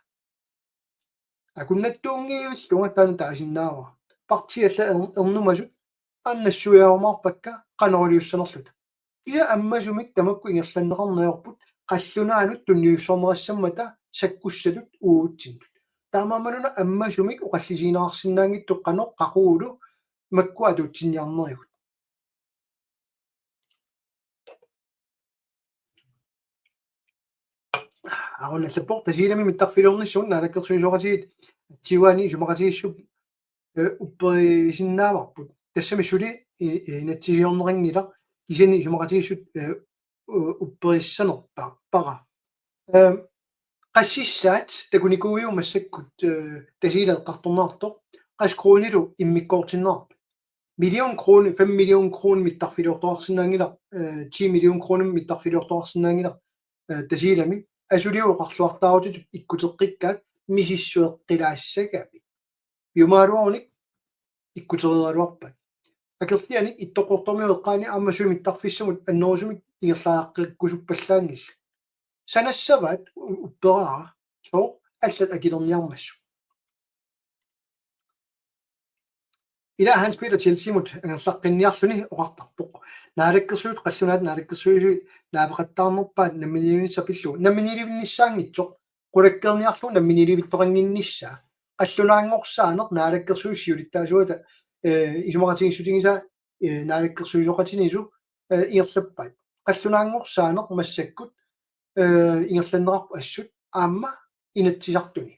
Akunnattuunngivillunga taanna taasinnaavara. Partiit allat er-, ernumasut aamma nassuiarumaarpakka qanoq iliussanerluta. Kisianni ammasumik tamakku ingerlanneqarneq ajorput qallunaanut tunniussorneqassammata sakkussatut uagutsinnut. Taamaammat una ammasumik oqallisigineqarsinnaanngitsoq qanoq qaqugulu makkua atuutsinniarnerigut. Aaron allappoq Tasiilami mittarfiliornissamut naalakkersuisooqatigiit atsiuaani isumaqatigiissup, eh, upperisinnaavarput. Tassami suli i-, i-, inatsisiliorneqanngilaq kisianni isumaqatigiissut, eh, u-, upperissanerpa-, para. Ehm, qassissaat takunikuuiuk massakkut, eh, Tasiilaq eqqartorneqartoq, qassit koruunilu immikkoortinneqarpat? Million kroner, fem million kroner mittarfiliortoqarsinnaanngilaq, eh, ti million kroner mittarfiliortoqarsinnaanngilaq, eh, Tasiilami. Asuliu oqarluartaarutitut ikkuteqqikkaat misissueqqilaassagami. Piumagaluarunik ikkutereeraluarpaat. Akerlianik Ittoqqortoormiut eqqaani aamma suli mittarfissamut annerusumik ingerlaqqikkusuppallaanngillat. Sanassavaat u-, upperaara sooq allat akilerniarmassuk. Ila Hans Peter Chelseamut angerlaqqinniarluni oqartarpoq. Naalakkersuisut qallunaat naalakkersuisui naapeqattaarnerpaat namminiilivinnissaq pillugu. Namminiilivinnissaanngitsoq. Qulakkeerniarlugu namminiilivittoqannginnissaa. Qallunaanngorsaaneq naalakkersuisut siulittaasuata, eh, isumaqatigiissutigisaa, eh, naalakkersuisooqatinilu, eh, ingerlappaat. Qallunaanngorsaaneq massakkut, eh, ingerlanneqarpoq assut aamma Inatsisartuni.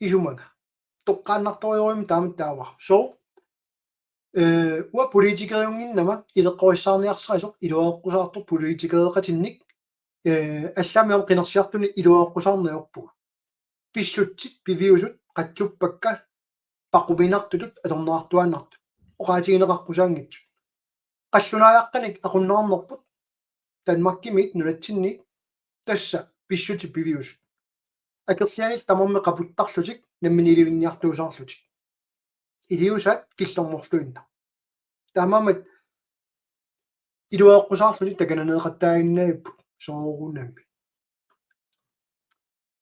Isumaga. Toqqaannartorujorujummik taamatut taava. So, eh, uanga politikeriunnginnama ileqqorissaarniarsarisoq iluareqqusaartoq politikereqatinnik, eh, allaammi aamma qinersiartuni iluareqqusaarneq ajorpunga. Pissutsit piviusut qatsuppakka paquminartutut atorneqartuaannartut. Oqaatigineqaqqusaanngitsut. Qallunaajaqqanik aqunneqarnerput Danmarkimiit nunatsinniit tassa pissutsit piviusut. Akerlianillu tamarmik qaputtarlutik namminiilivinniartuusaarlutik. Iliuusaat killormorluinnaq. Taamaammat iluareqqusaarlutik takananeeqattaaginnavipput soorunami.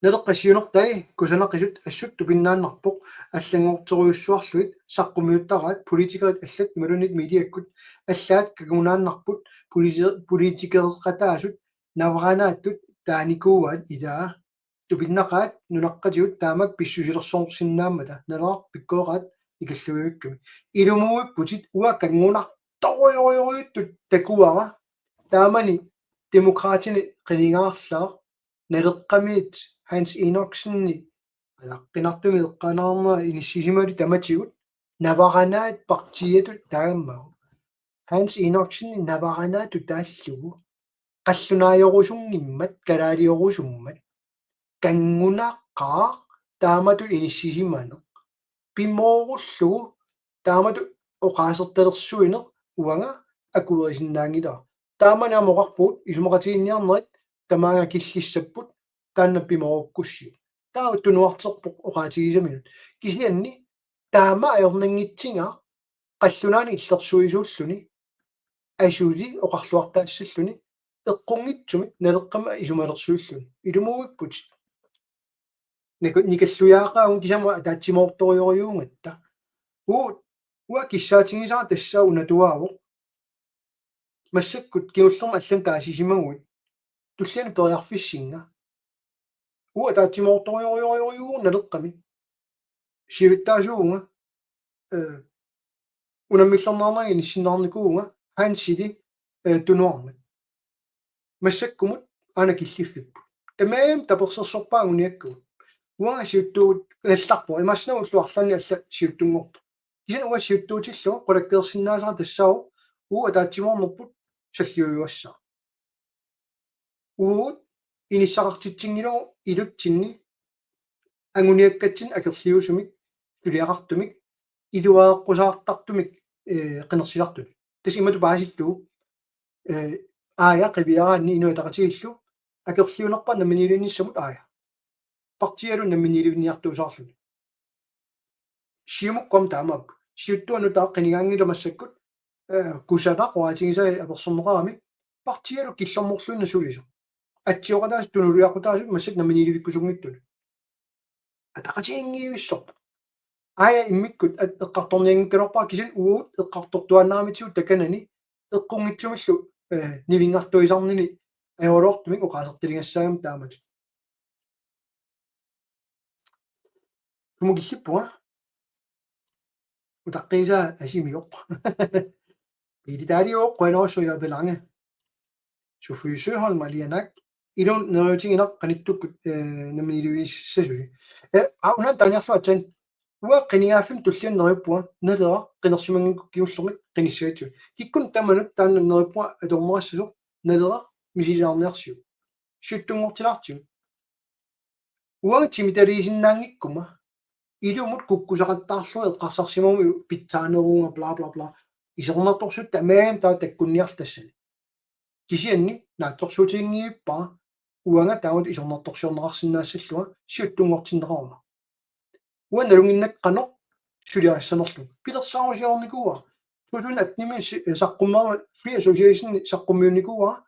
Naleqqap siunertai kusanaqisut assut tupinnaannarpoq allanngorterujussuarlugit saqqummiuttaraat politikerit allat imaluunniit mediakkut allaat kangunaannarput politi-, politikereqataasut navaranaattut taanikuuaat ilaa tupinnaqaat nunaqqatigut taamak pissusilersorsinnaammata Naleraq pikkoriaat ikalluivikkami. Ilumuuipputit uanga kangunartorujorujuttut takuara taamani Demokraatini qinigaarlaa Naleqqamiit Hans Enoksenip alaqqinartumik eqqaanaarnera inissisimali tamatigut navaranaat partiitut taamaagu. Hans Enoksenip navaranaatut taallugu. Qallunaajorusunngimmat, kalaaliorusummat. Kangunaqaaq taamatut inissisimaneq. Pimoorullugu taamatut oqaasertalersuineq uanga akuerisinnaanngilara. Taamani aamma oqarpugut isumaqatiginninniarnerit tamaanga killissapput taanna pimoorukkussiuk. Taava tunuarterpoq oqaatigisaminut. Kisianni taama ajornanngitsigaa qallunaanik illersuisuulluni asuli oqarluartaassalluni eqqunngitsumik Naleqqami isumalersuilluni. Ilumuuipputit. Niku-, nikalluiaaqaagut kisamut ataatsimoortorujorujuugatta. Uut, uanga kissaatigisara tassa unatuaavoq. Massakkut kingullermik allamik taasisimaguit. Tulliani periarfissinga. Uanga ataatsimoortorujorujorujuuvoq Naleqqami. Siulittaasuuvunga, eh, unammillernarnanga inissinneqarnikuuvunga Hansili, eh, tunuarmat. Massakkumut aana killiffipput. Tamarmik tapersersorpaat anguniakkagut. Uanga siuttuugut allarpoq. Imaassinnaavoq ullut arlaanni allat siuttunngortut. Kisianni uanga siuttuutillugu qulakkeersinnaasara tassaavoq uagut ataatsimoornerput salliujuassaaq. Uagut inissaqartitsinngilagut ilutsinni anguniakkatsinnik akerliusumik, suliaqartumik, iluareqqusaartartumik, eh, qinersisartut. Tassa imatut paasillugu, eh, Aaja qiviaraanni Inuit Ataqatigiillu akerliunerpaat namminiilivinnissamut Aaja. Partiialu namminiilivinniartuusaarluni. Siumukkut aamma taamaappoq. Siuttuanut taava qinigaanngilaq massakkut, eh, kusanaq oqaatigisai apersorneqarami. Partiialu killormorluinnaq sulisoq. Atsioqataasut tunuliaqutaasut massakkut namminiilivikkusunngitsunut. Ataqatigiinngivissorpoq. Aaja immikkut at-, eqqartornianngikkaluarpara kisianni uagut eqqartortuaannaramitsigut takanani eqqunngitsumillu, eh, nivinngartuisarnini ajoraluartumik oqaasertaligassaagami taamatut. Sumut killippunga? Utaqqiisaa asimioq. Piilitaalioq qujanarsuaq Jabelange. Sofie Søholm alianak. Iluunniit neriuutiginaq qanittukkut, eh, namminiilivigisassasusi. Eh, aa, una taaniarlugu aatsaat. Uanga qinigaaffimmi tulliani neriuppunga Naleraq qinersimanngikkukkit kingullermik qinissagatsigu. Kikkunnut tamanut taanna neriuppunga atorneqassasoq Naleraq misililaarniarsiuk. Siuttunngortilaartigu. Uanga timitaliisinnaanngikkuma ilumut kukkusaqattaarlugu eqqarsarsimaguma pitsaaneruunga bla bla bla. Isornartorsiut tamarmik taava takkunniarlutik tassani. Kisianni naatsorsuutiginngivippara uanga taamatut isornartorsiorneqarsinnaassallunga siuttunngortinneqaruma. Uanga nalunnginnakku qanoq suliassanerlugu. Pilersaarusiornikuuara. Tusind attenimi si-, saqqummerama Free Association saqqummiunnikuuara.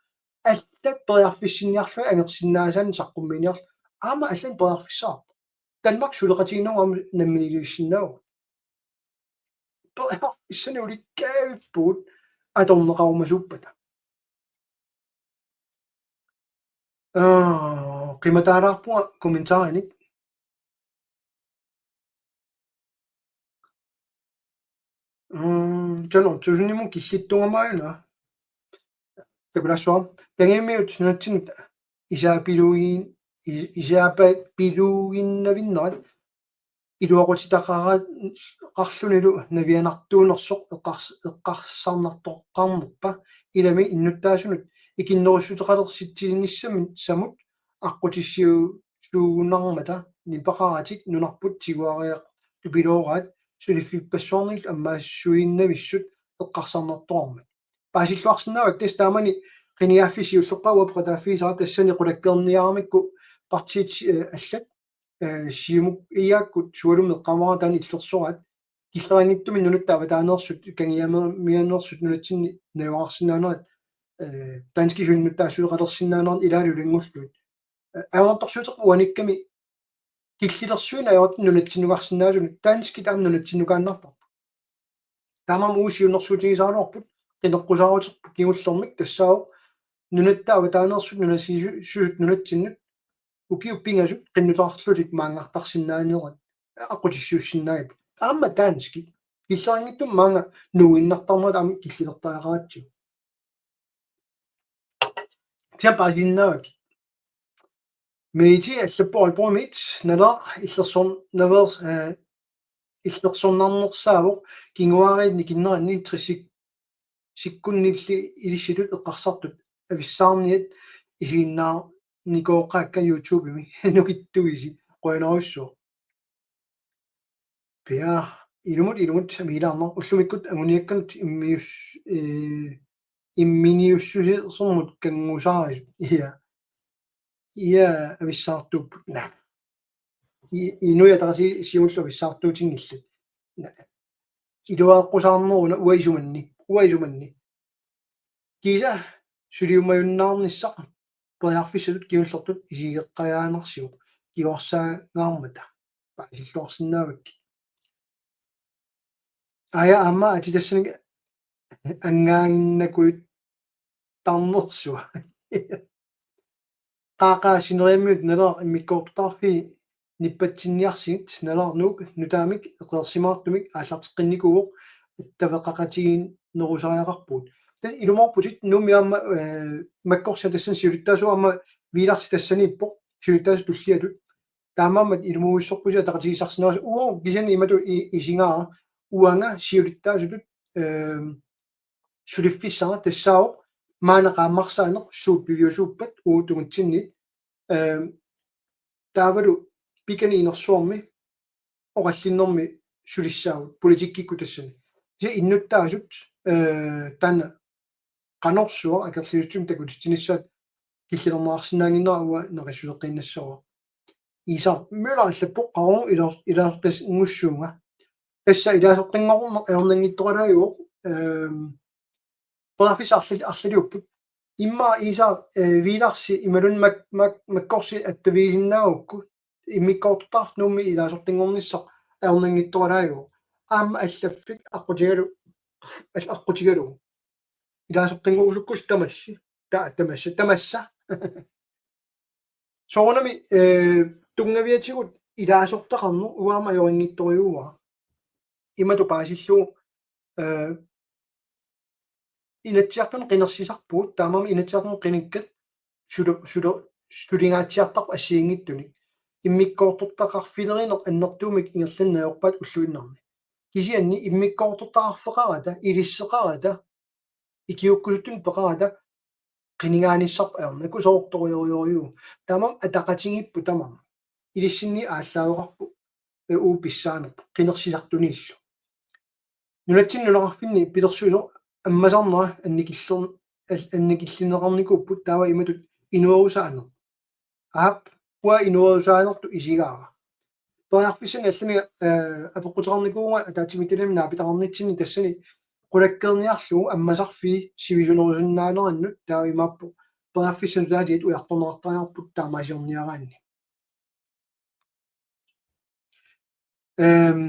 Allat periarfissinniarlugit angersinnaasaannik saqqummiiniarlugu. Aamma allat periarfissaarput. Danmark suleqatigiinnagu aamma namminiilivissinnaavagut. Periarfissanik ulikkaavippugut atorneqarumasuuppata. Aa, qimataalaarpunga kommentarinik. Mm, tano, tusunimut killittuugamaajuna. Takulassuaq. Kangiamiut nunatsinnut isaapiluugin-, is-, isaapiluuginnavinnerat iluaqutitaqarlunilu navianartuunersoq eqqars-, eqqarsarnartoqarnerpa ilami innuttaasunut ikinnerussuteqalersitsinissamut aqqutissiuusugunarmata nipeqaratik nunarput tiguariartupilooraat suliffippassuarnik ammaassuinnavissut eqqarsarnartoqarmat. Paasilluarsinnaavakka tassa taamani qinigaaffik siullerpaaq uanga peqataaffigisara tassani qulakkeerniaramikku partiit, eh, allat, eh, Siumut iaakkut sualummik eqqaamavara taanna illersoraat killeqanngitsumik nunatta avataaneersut kangiamianeersut nunatsinni najugaqarsinnaanerat, eh, danskisut innuttaassuseqalersinnaanerat ilaalu ilanngullugit. Eh, ajornartorsiuteqarpoq uanikkami killilersuineq ajortut nunatsinnukarsinnaasunut danskit aamma nunatsinnukaannartarput. Taamaammat uagut siunnersuutigisaraluarput qineqqusaaruterput kingullermik tassaavoq nunatta avataaneersut nunasisu-, -susut nunatsinnut ukiut pingasut qinnuteqarlutik maanngartarsinnaanerat aqqutissiuussinnaagipput. Aamma danskit killeqanngitsumik maanga nuuinnartarnerat aamma killilertariaqaratsigu. Kisianni paasisinnaavakka. Mette allappoq Aalborgimiit Naleraq illersorn-, Naleraq, eh, illersornarnersaavoq kinguaariit nikinneranni tressi-, sekundilli ilissitut eqqarsartut avissaarniat isiginnaarnikooqaakka YouTubemi nukittuisi qujanarujussuaq. Pia, ilumut, ilumut amiilaarnaq ullumikkut anguniakkanut immius-, eh, imminiussusersormut kanngusaarisut. Ia. Ia, avissaartuupput. Naa. I-, Inuit Ataqatigiit siulleq avissaartuutinngillat. Naa. Iluaqqusaarneruna uanga isumanni. Uanga isumanni. Kiisa suliumajunnaarnissaq periarfissatut kingullertut isigeqqajaannarsiuk kingorsaangaarmata. Paasilluarsinnaavakkit. Aja aamma atitassanik angaaginnakujuttarnersua. Qaaqaa sineriammiut Naleraq immikkoortortaqarfiit nippatsinniarsigit Naleraq Nuuk nutaamik eqeersimaartumik aallarteqqinnikuuvoq attaveqaqatigiinnerusariaqarpugut. Taava ilumoorputit Nuummi aamma, eh, Makkorsi tassani siulittaasuat aamma Viilarsi tassaniippoq siulittaasup tulliatut. Taamaammat ilumuuissorpusi ataqatigiissaarsinnaavasi uagut kisianni imatut i-, isigaara uanga siulittaasutut, ehm, suliffissara tassaavoq maanna qaammarsaaneq suut piviusuuppat uagut tungutsinnit, ehm, taavalu pikani inersuarmi oqallinnermi sulissaagut politikkikkut tassani. Kisianni innuttaasut, eh, taanna qanorsuaq akerliussutsimik takutitsinissaat killilerneqarsinnaannginnera uanga naqissuseqqiinnassavara. Iisaaq Møller allappoq: Qarugu ilaas-, ilaasortanngussuunga? Tassa ilaasortanngorneq ajornanngitsoralaajuvoq, ehm, periarfissat arlali-, arlaliupput. Immaqa Iisaaq, eh, Viilarsi imaluunniit Mak-, Mak-, Makkorsi attavigisinnaagukku immikkoortortaqarfik Nuummi ilaasortanngornissaq ajornanngitsoralaajuvoq. Aamma allaffik aqqutigalu-, all-, aqqutigalugu. Ilaasortanngorusukkussi tamassi. Ta-, tamassa, tamassa. Soorunami, eh, tunngaviatigut ilaasortaqarneq uanga aamma ajorinngitsorujuuara. Imatut paasillugu, eh, Inatsisartuni qinersisarpugut, taamaammat Inatsisartuni qinikkat sulu-, sulu-, sulingaatsiartarput assigiinngitsunik. Immikkoortortaqarfilerineq annertuumik ingerlanneq ajorpaat ulluinnarni. Kisianni immikkoortortaqarfeqarata, ilisseqarata, ikiuukkusuttunik peqarata qinigaanissarput ajornakusoortorujussuuvoq. Taamaammat ataqatigiipput tamarmik. Ilissinni aallaaveqarpoq, eh, uagut pissaanerput qinersisartunillu. Nunatsinni nunaqarfinni pilersuisoq ammasarnera annikiller-, al-, annikillineqarnikuupput taava imatut inuerusaaneq. Aap, uanga inuerusaanertut isigaara. Periarfissanik allamik, eh, apeqquteqarnikuuvunga ataatsimiititaliami naapitaqarnitsinni tassani qulakkeerniarlugu ammasarfii sivisunerusinnaanerannut taava imaappoq periarfissat nutaaliat ujartorneqartariaqarput taamaasiorniaraanni. Ehm,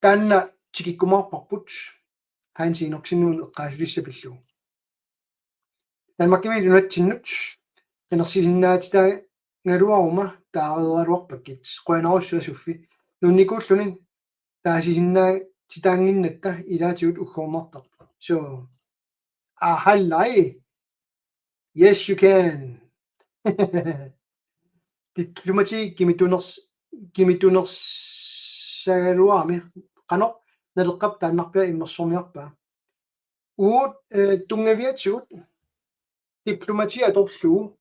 taanna tikikkumaarparput Hans Enoksenimut eqqaasulissaq pillugu. Danmarkimi nunatsinnut qinersisinnaatitaagaluaruma taareeraluarpakkit. Qujanarsuaq Sofie. Nuunnikuulluni taasisinnaagaluaruma titaannginnatta ilaatigut uggornartarput. So, ahallai. Yes, you can. Diplomati kimituners-, kimitunersagaluarami. Qanoq Naleqqap taannarpiaq immersorniarpaa. Uagut, eh, tunngaviatigut diplomati atorlugu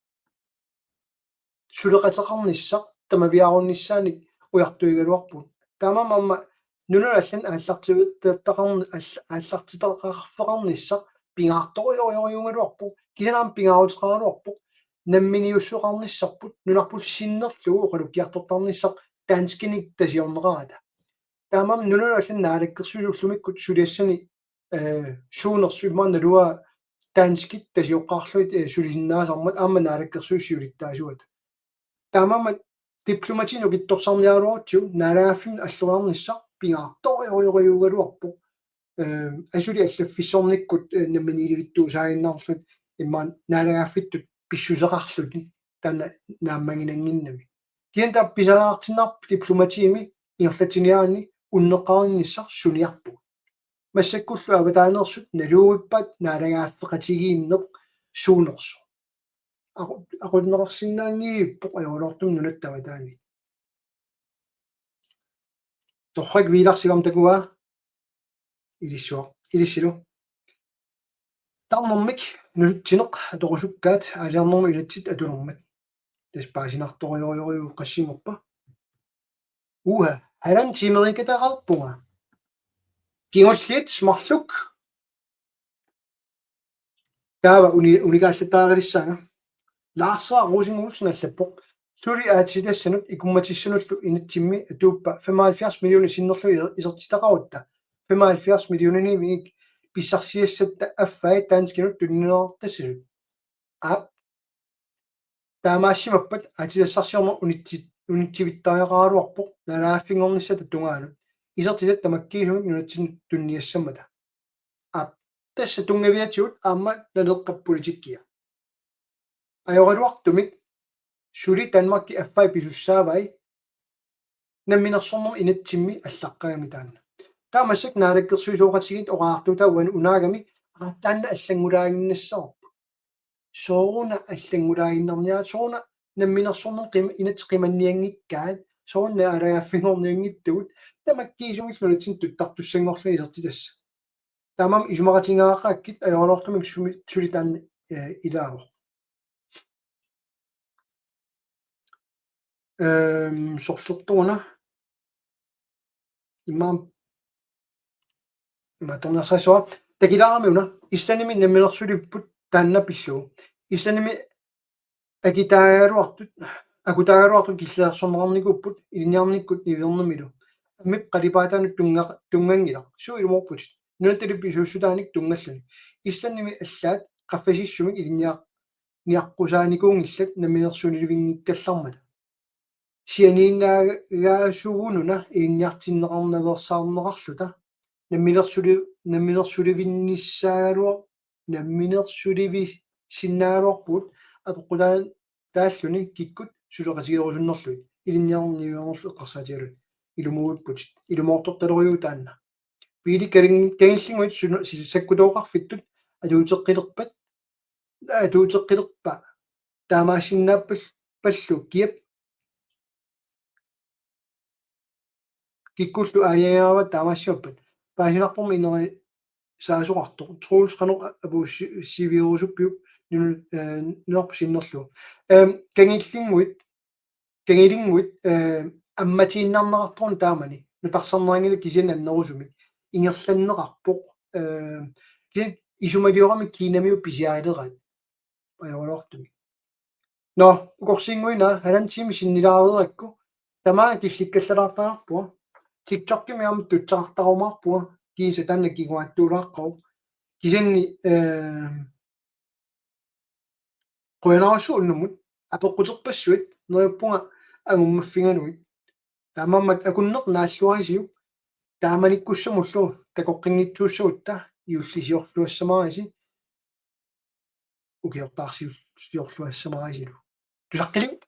suleqateqarnissaq tamaviaarunnissaannik ujartuigaluarpugut. Taamaammat nunanut allanut aallartivittaqarn-, all-, aallartitaqarfeqarnissaq pingaartorujorujorujussuugaluarpoq, kisianni aamma pingaaruteqaraluarpoq, namminiussuseqarnissarput nunarput sinnerlugu oqalukkiartortarnissaq danskinik tasiorneqarata. Taamaammat nunanut allanut naalakkersuisut ullumikkut suliassani, eh, suunersut immaqa naluara danskit tasioqqaarlugit, eh, sulisinnaasarmat aamma naalakkersuisut siulittaasuata. Taamaammat diplomati nukittorsarniaraluarutsigu naalagaaffimmut alloriarnissaq pingaartorujorujorujussuugaluarpoq. Eh, asuli allaffissornikkut, eh, namminiilivittuusaaginnarlutik immaqa naalagaaffittut pissuseqarlutik taanna naammaginannginnami. Kisianni taava pisariaqartinnarpoq diplomatiimi ingerlatsiniaraanni unneqqarinnissaq suniarpugut. Massakkullu avataaneersut naluarippaat naalagaaffeqatigiinneq suunersoq. Aqu-, aqunneqarsinnaanngilluinnarpoq ajoraluartumik nunatta avataaniit. Torrak Viilarsi aamma takuaa. Ilissuaq. Ilissilu. Tarnermik nutsineq atorusukkaat aaliarnermut inatsit atulermat. Tassa paasinartorujorujussuuvoq qassinngorpa. Uha, halvanden tiimeriikataqarpunga. Kingulliit marluk. Taava uni-, unikaallattariaqalissaanga. Lars Rosing Olsen allappoq: Suli aatsitassanut ikummatissanullu inatsimmi atuuppa femoghalvfjerds millioner sinnerlugit isertitaqarutta. Femoghalvfjerds millioninimik pissarsiassatta affai danskinut tunniunneqartassasut. Aap. Taamaassimappat aatsitassarsiorneq unitsi-, unitsivittariaqaraluarpoq naalagaaffinngornissaata tungaanut. Isertitat tamakkiisumik nunatsinnut tunniassammata. Aap, tassa tunngaviatigut aamma Naleqqap politikkia. Ajoraluartumik suli Danmarki affai pisussaavai namminersornermi inatsimmi allaqqagami taanna. Taava massakkut naalakkersuisooqatigiit oqariartuutaa uani unaagami, aa, taanna allanngulaaginnassavarput. Sooruna allanngulaaginnarniarpat, sooruna namminersornermi qim-, inatsit qimannianngikkaat, sooruna naalagaaffinngornianngitsugut, tamakkiisumillu nunatsinni tuttartussanngorlugit isertitassat. Taamaammat isumaqatigiikkit ajoraluartumik sumi-, suli taanna, eh, ilaavoq. Ehm, sorlertoruna. Immaqa, immaqa torniarsaassua. Takilaarami una. Islandimi namminersulipput taanna pillugu. Islandimi akitaagaluartut, akutaagaluartut killilersorneqarnikuupput ilinniarnikkut niuernermilu. Ammip qalipaatanut tunnga-, tunnganngilaq. Suu ilumoorputit. Nunatta pisuussutaanik tunngalluni. Islandimi allaat qaffasissumik ilinniar-, niaqqusaanikuunngillat namminersulivinngikkallarmata. Sianiinnaagaasugununa ilinniartinneqarnaveersaarneqarluta. Namminersuli-, namminersulivinnissaagaluar-, namminersulivisinnaagaluarpugut apeqqutaataalluni kikkut suleqatigerusunnerlugit. Ilinniarniuernerlu eqqarsaatigalugu. Ilumoorputit. Ilumoortortalerujuuvoq taanna. Piili kagin-, kagillinnguit sunu-, si-, sakkutooqarfittut atuuteqqilerpat, atuuteqqilerpat taamaassinnaappat-, pallu kiap kikkullu aalajangerpaat taamaassimappat. Paasinarpormi ineri saasoqartoq. Troels qanoq a-, apuussivigerusuppiuk nunu-, eh, nunarput sinnerlugu. Ehm, kagillinnguit, kagilinnguit, eh, ammatiinnarneqartoruna taamani. Nutarsarneranngilaq kisianni annerusumik. Ingerlanneqarpoq. Eh, kisianni isumalioramik Kinamiut pisiarileraat. Ajoraluartumik. Nå, ukorsiinnguit una, halvanden time sinnilaareerakku. Tamaanga killikkallalaartariaqarpunga. TikTokimi aamma tutsaartarumaarpunga. Kiisa taanna kinguaattuulaaqqavoq. Kisianni, eh, qujanarsuaq unnummut apeqquterpassuit neriuppunga angummaffigalugit. Taamaammat akunneq naalluarisiuk taamanikkussamullu takoqqinngitsuussagutta juullisiorluassamaarisi ukiortaarsiorluassamaarisilu. Tusaqqiliuk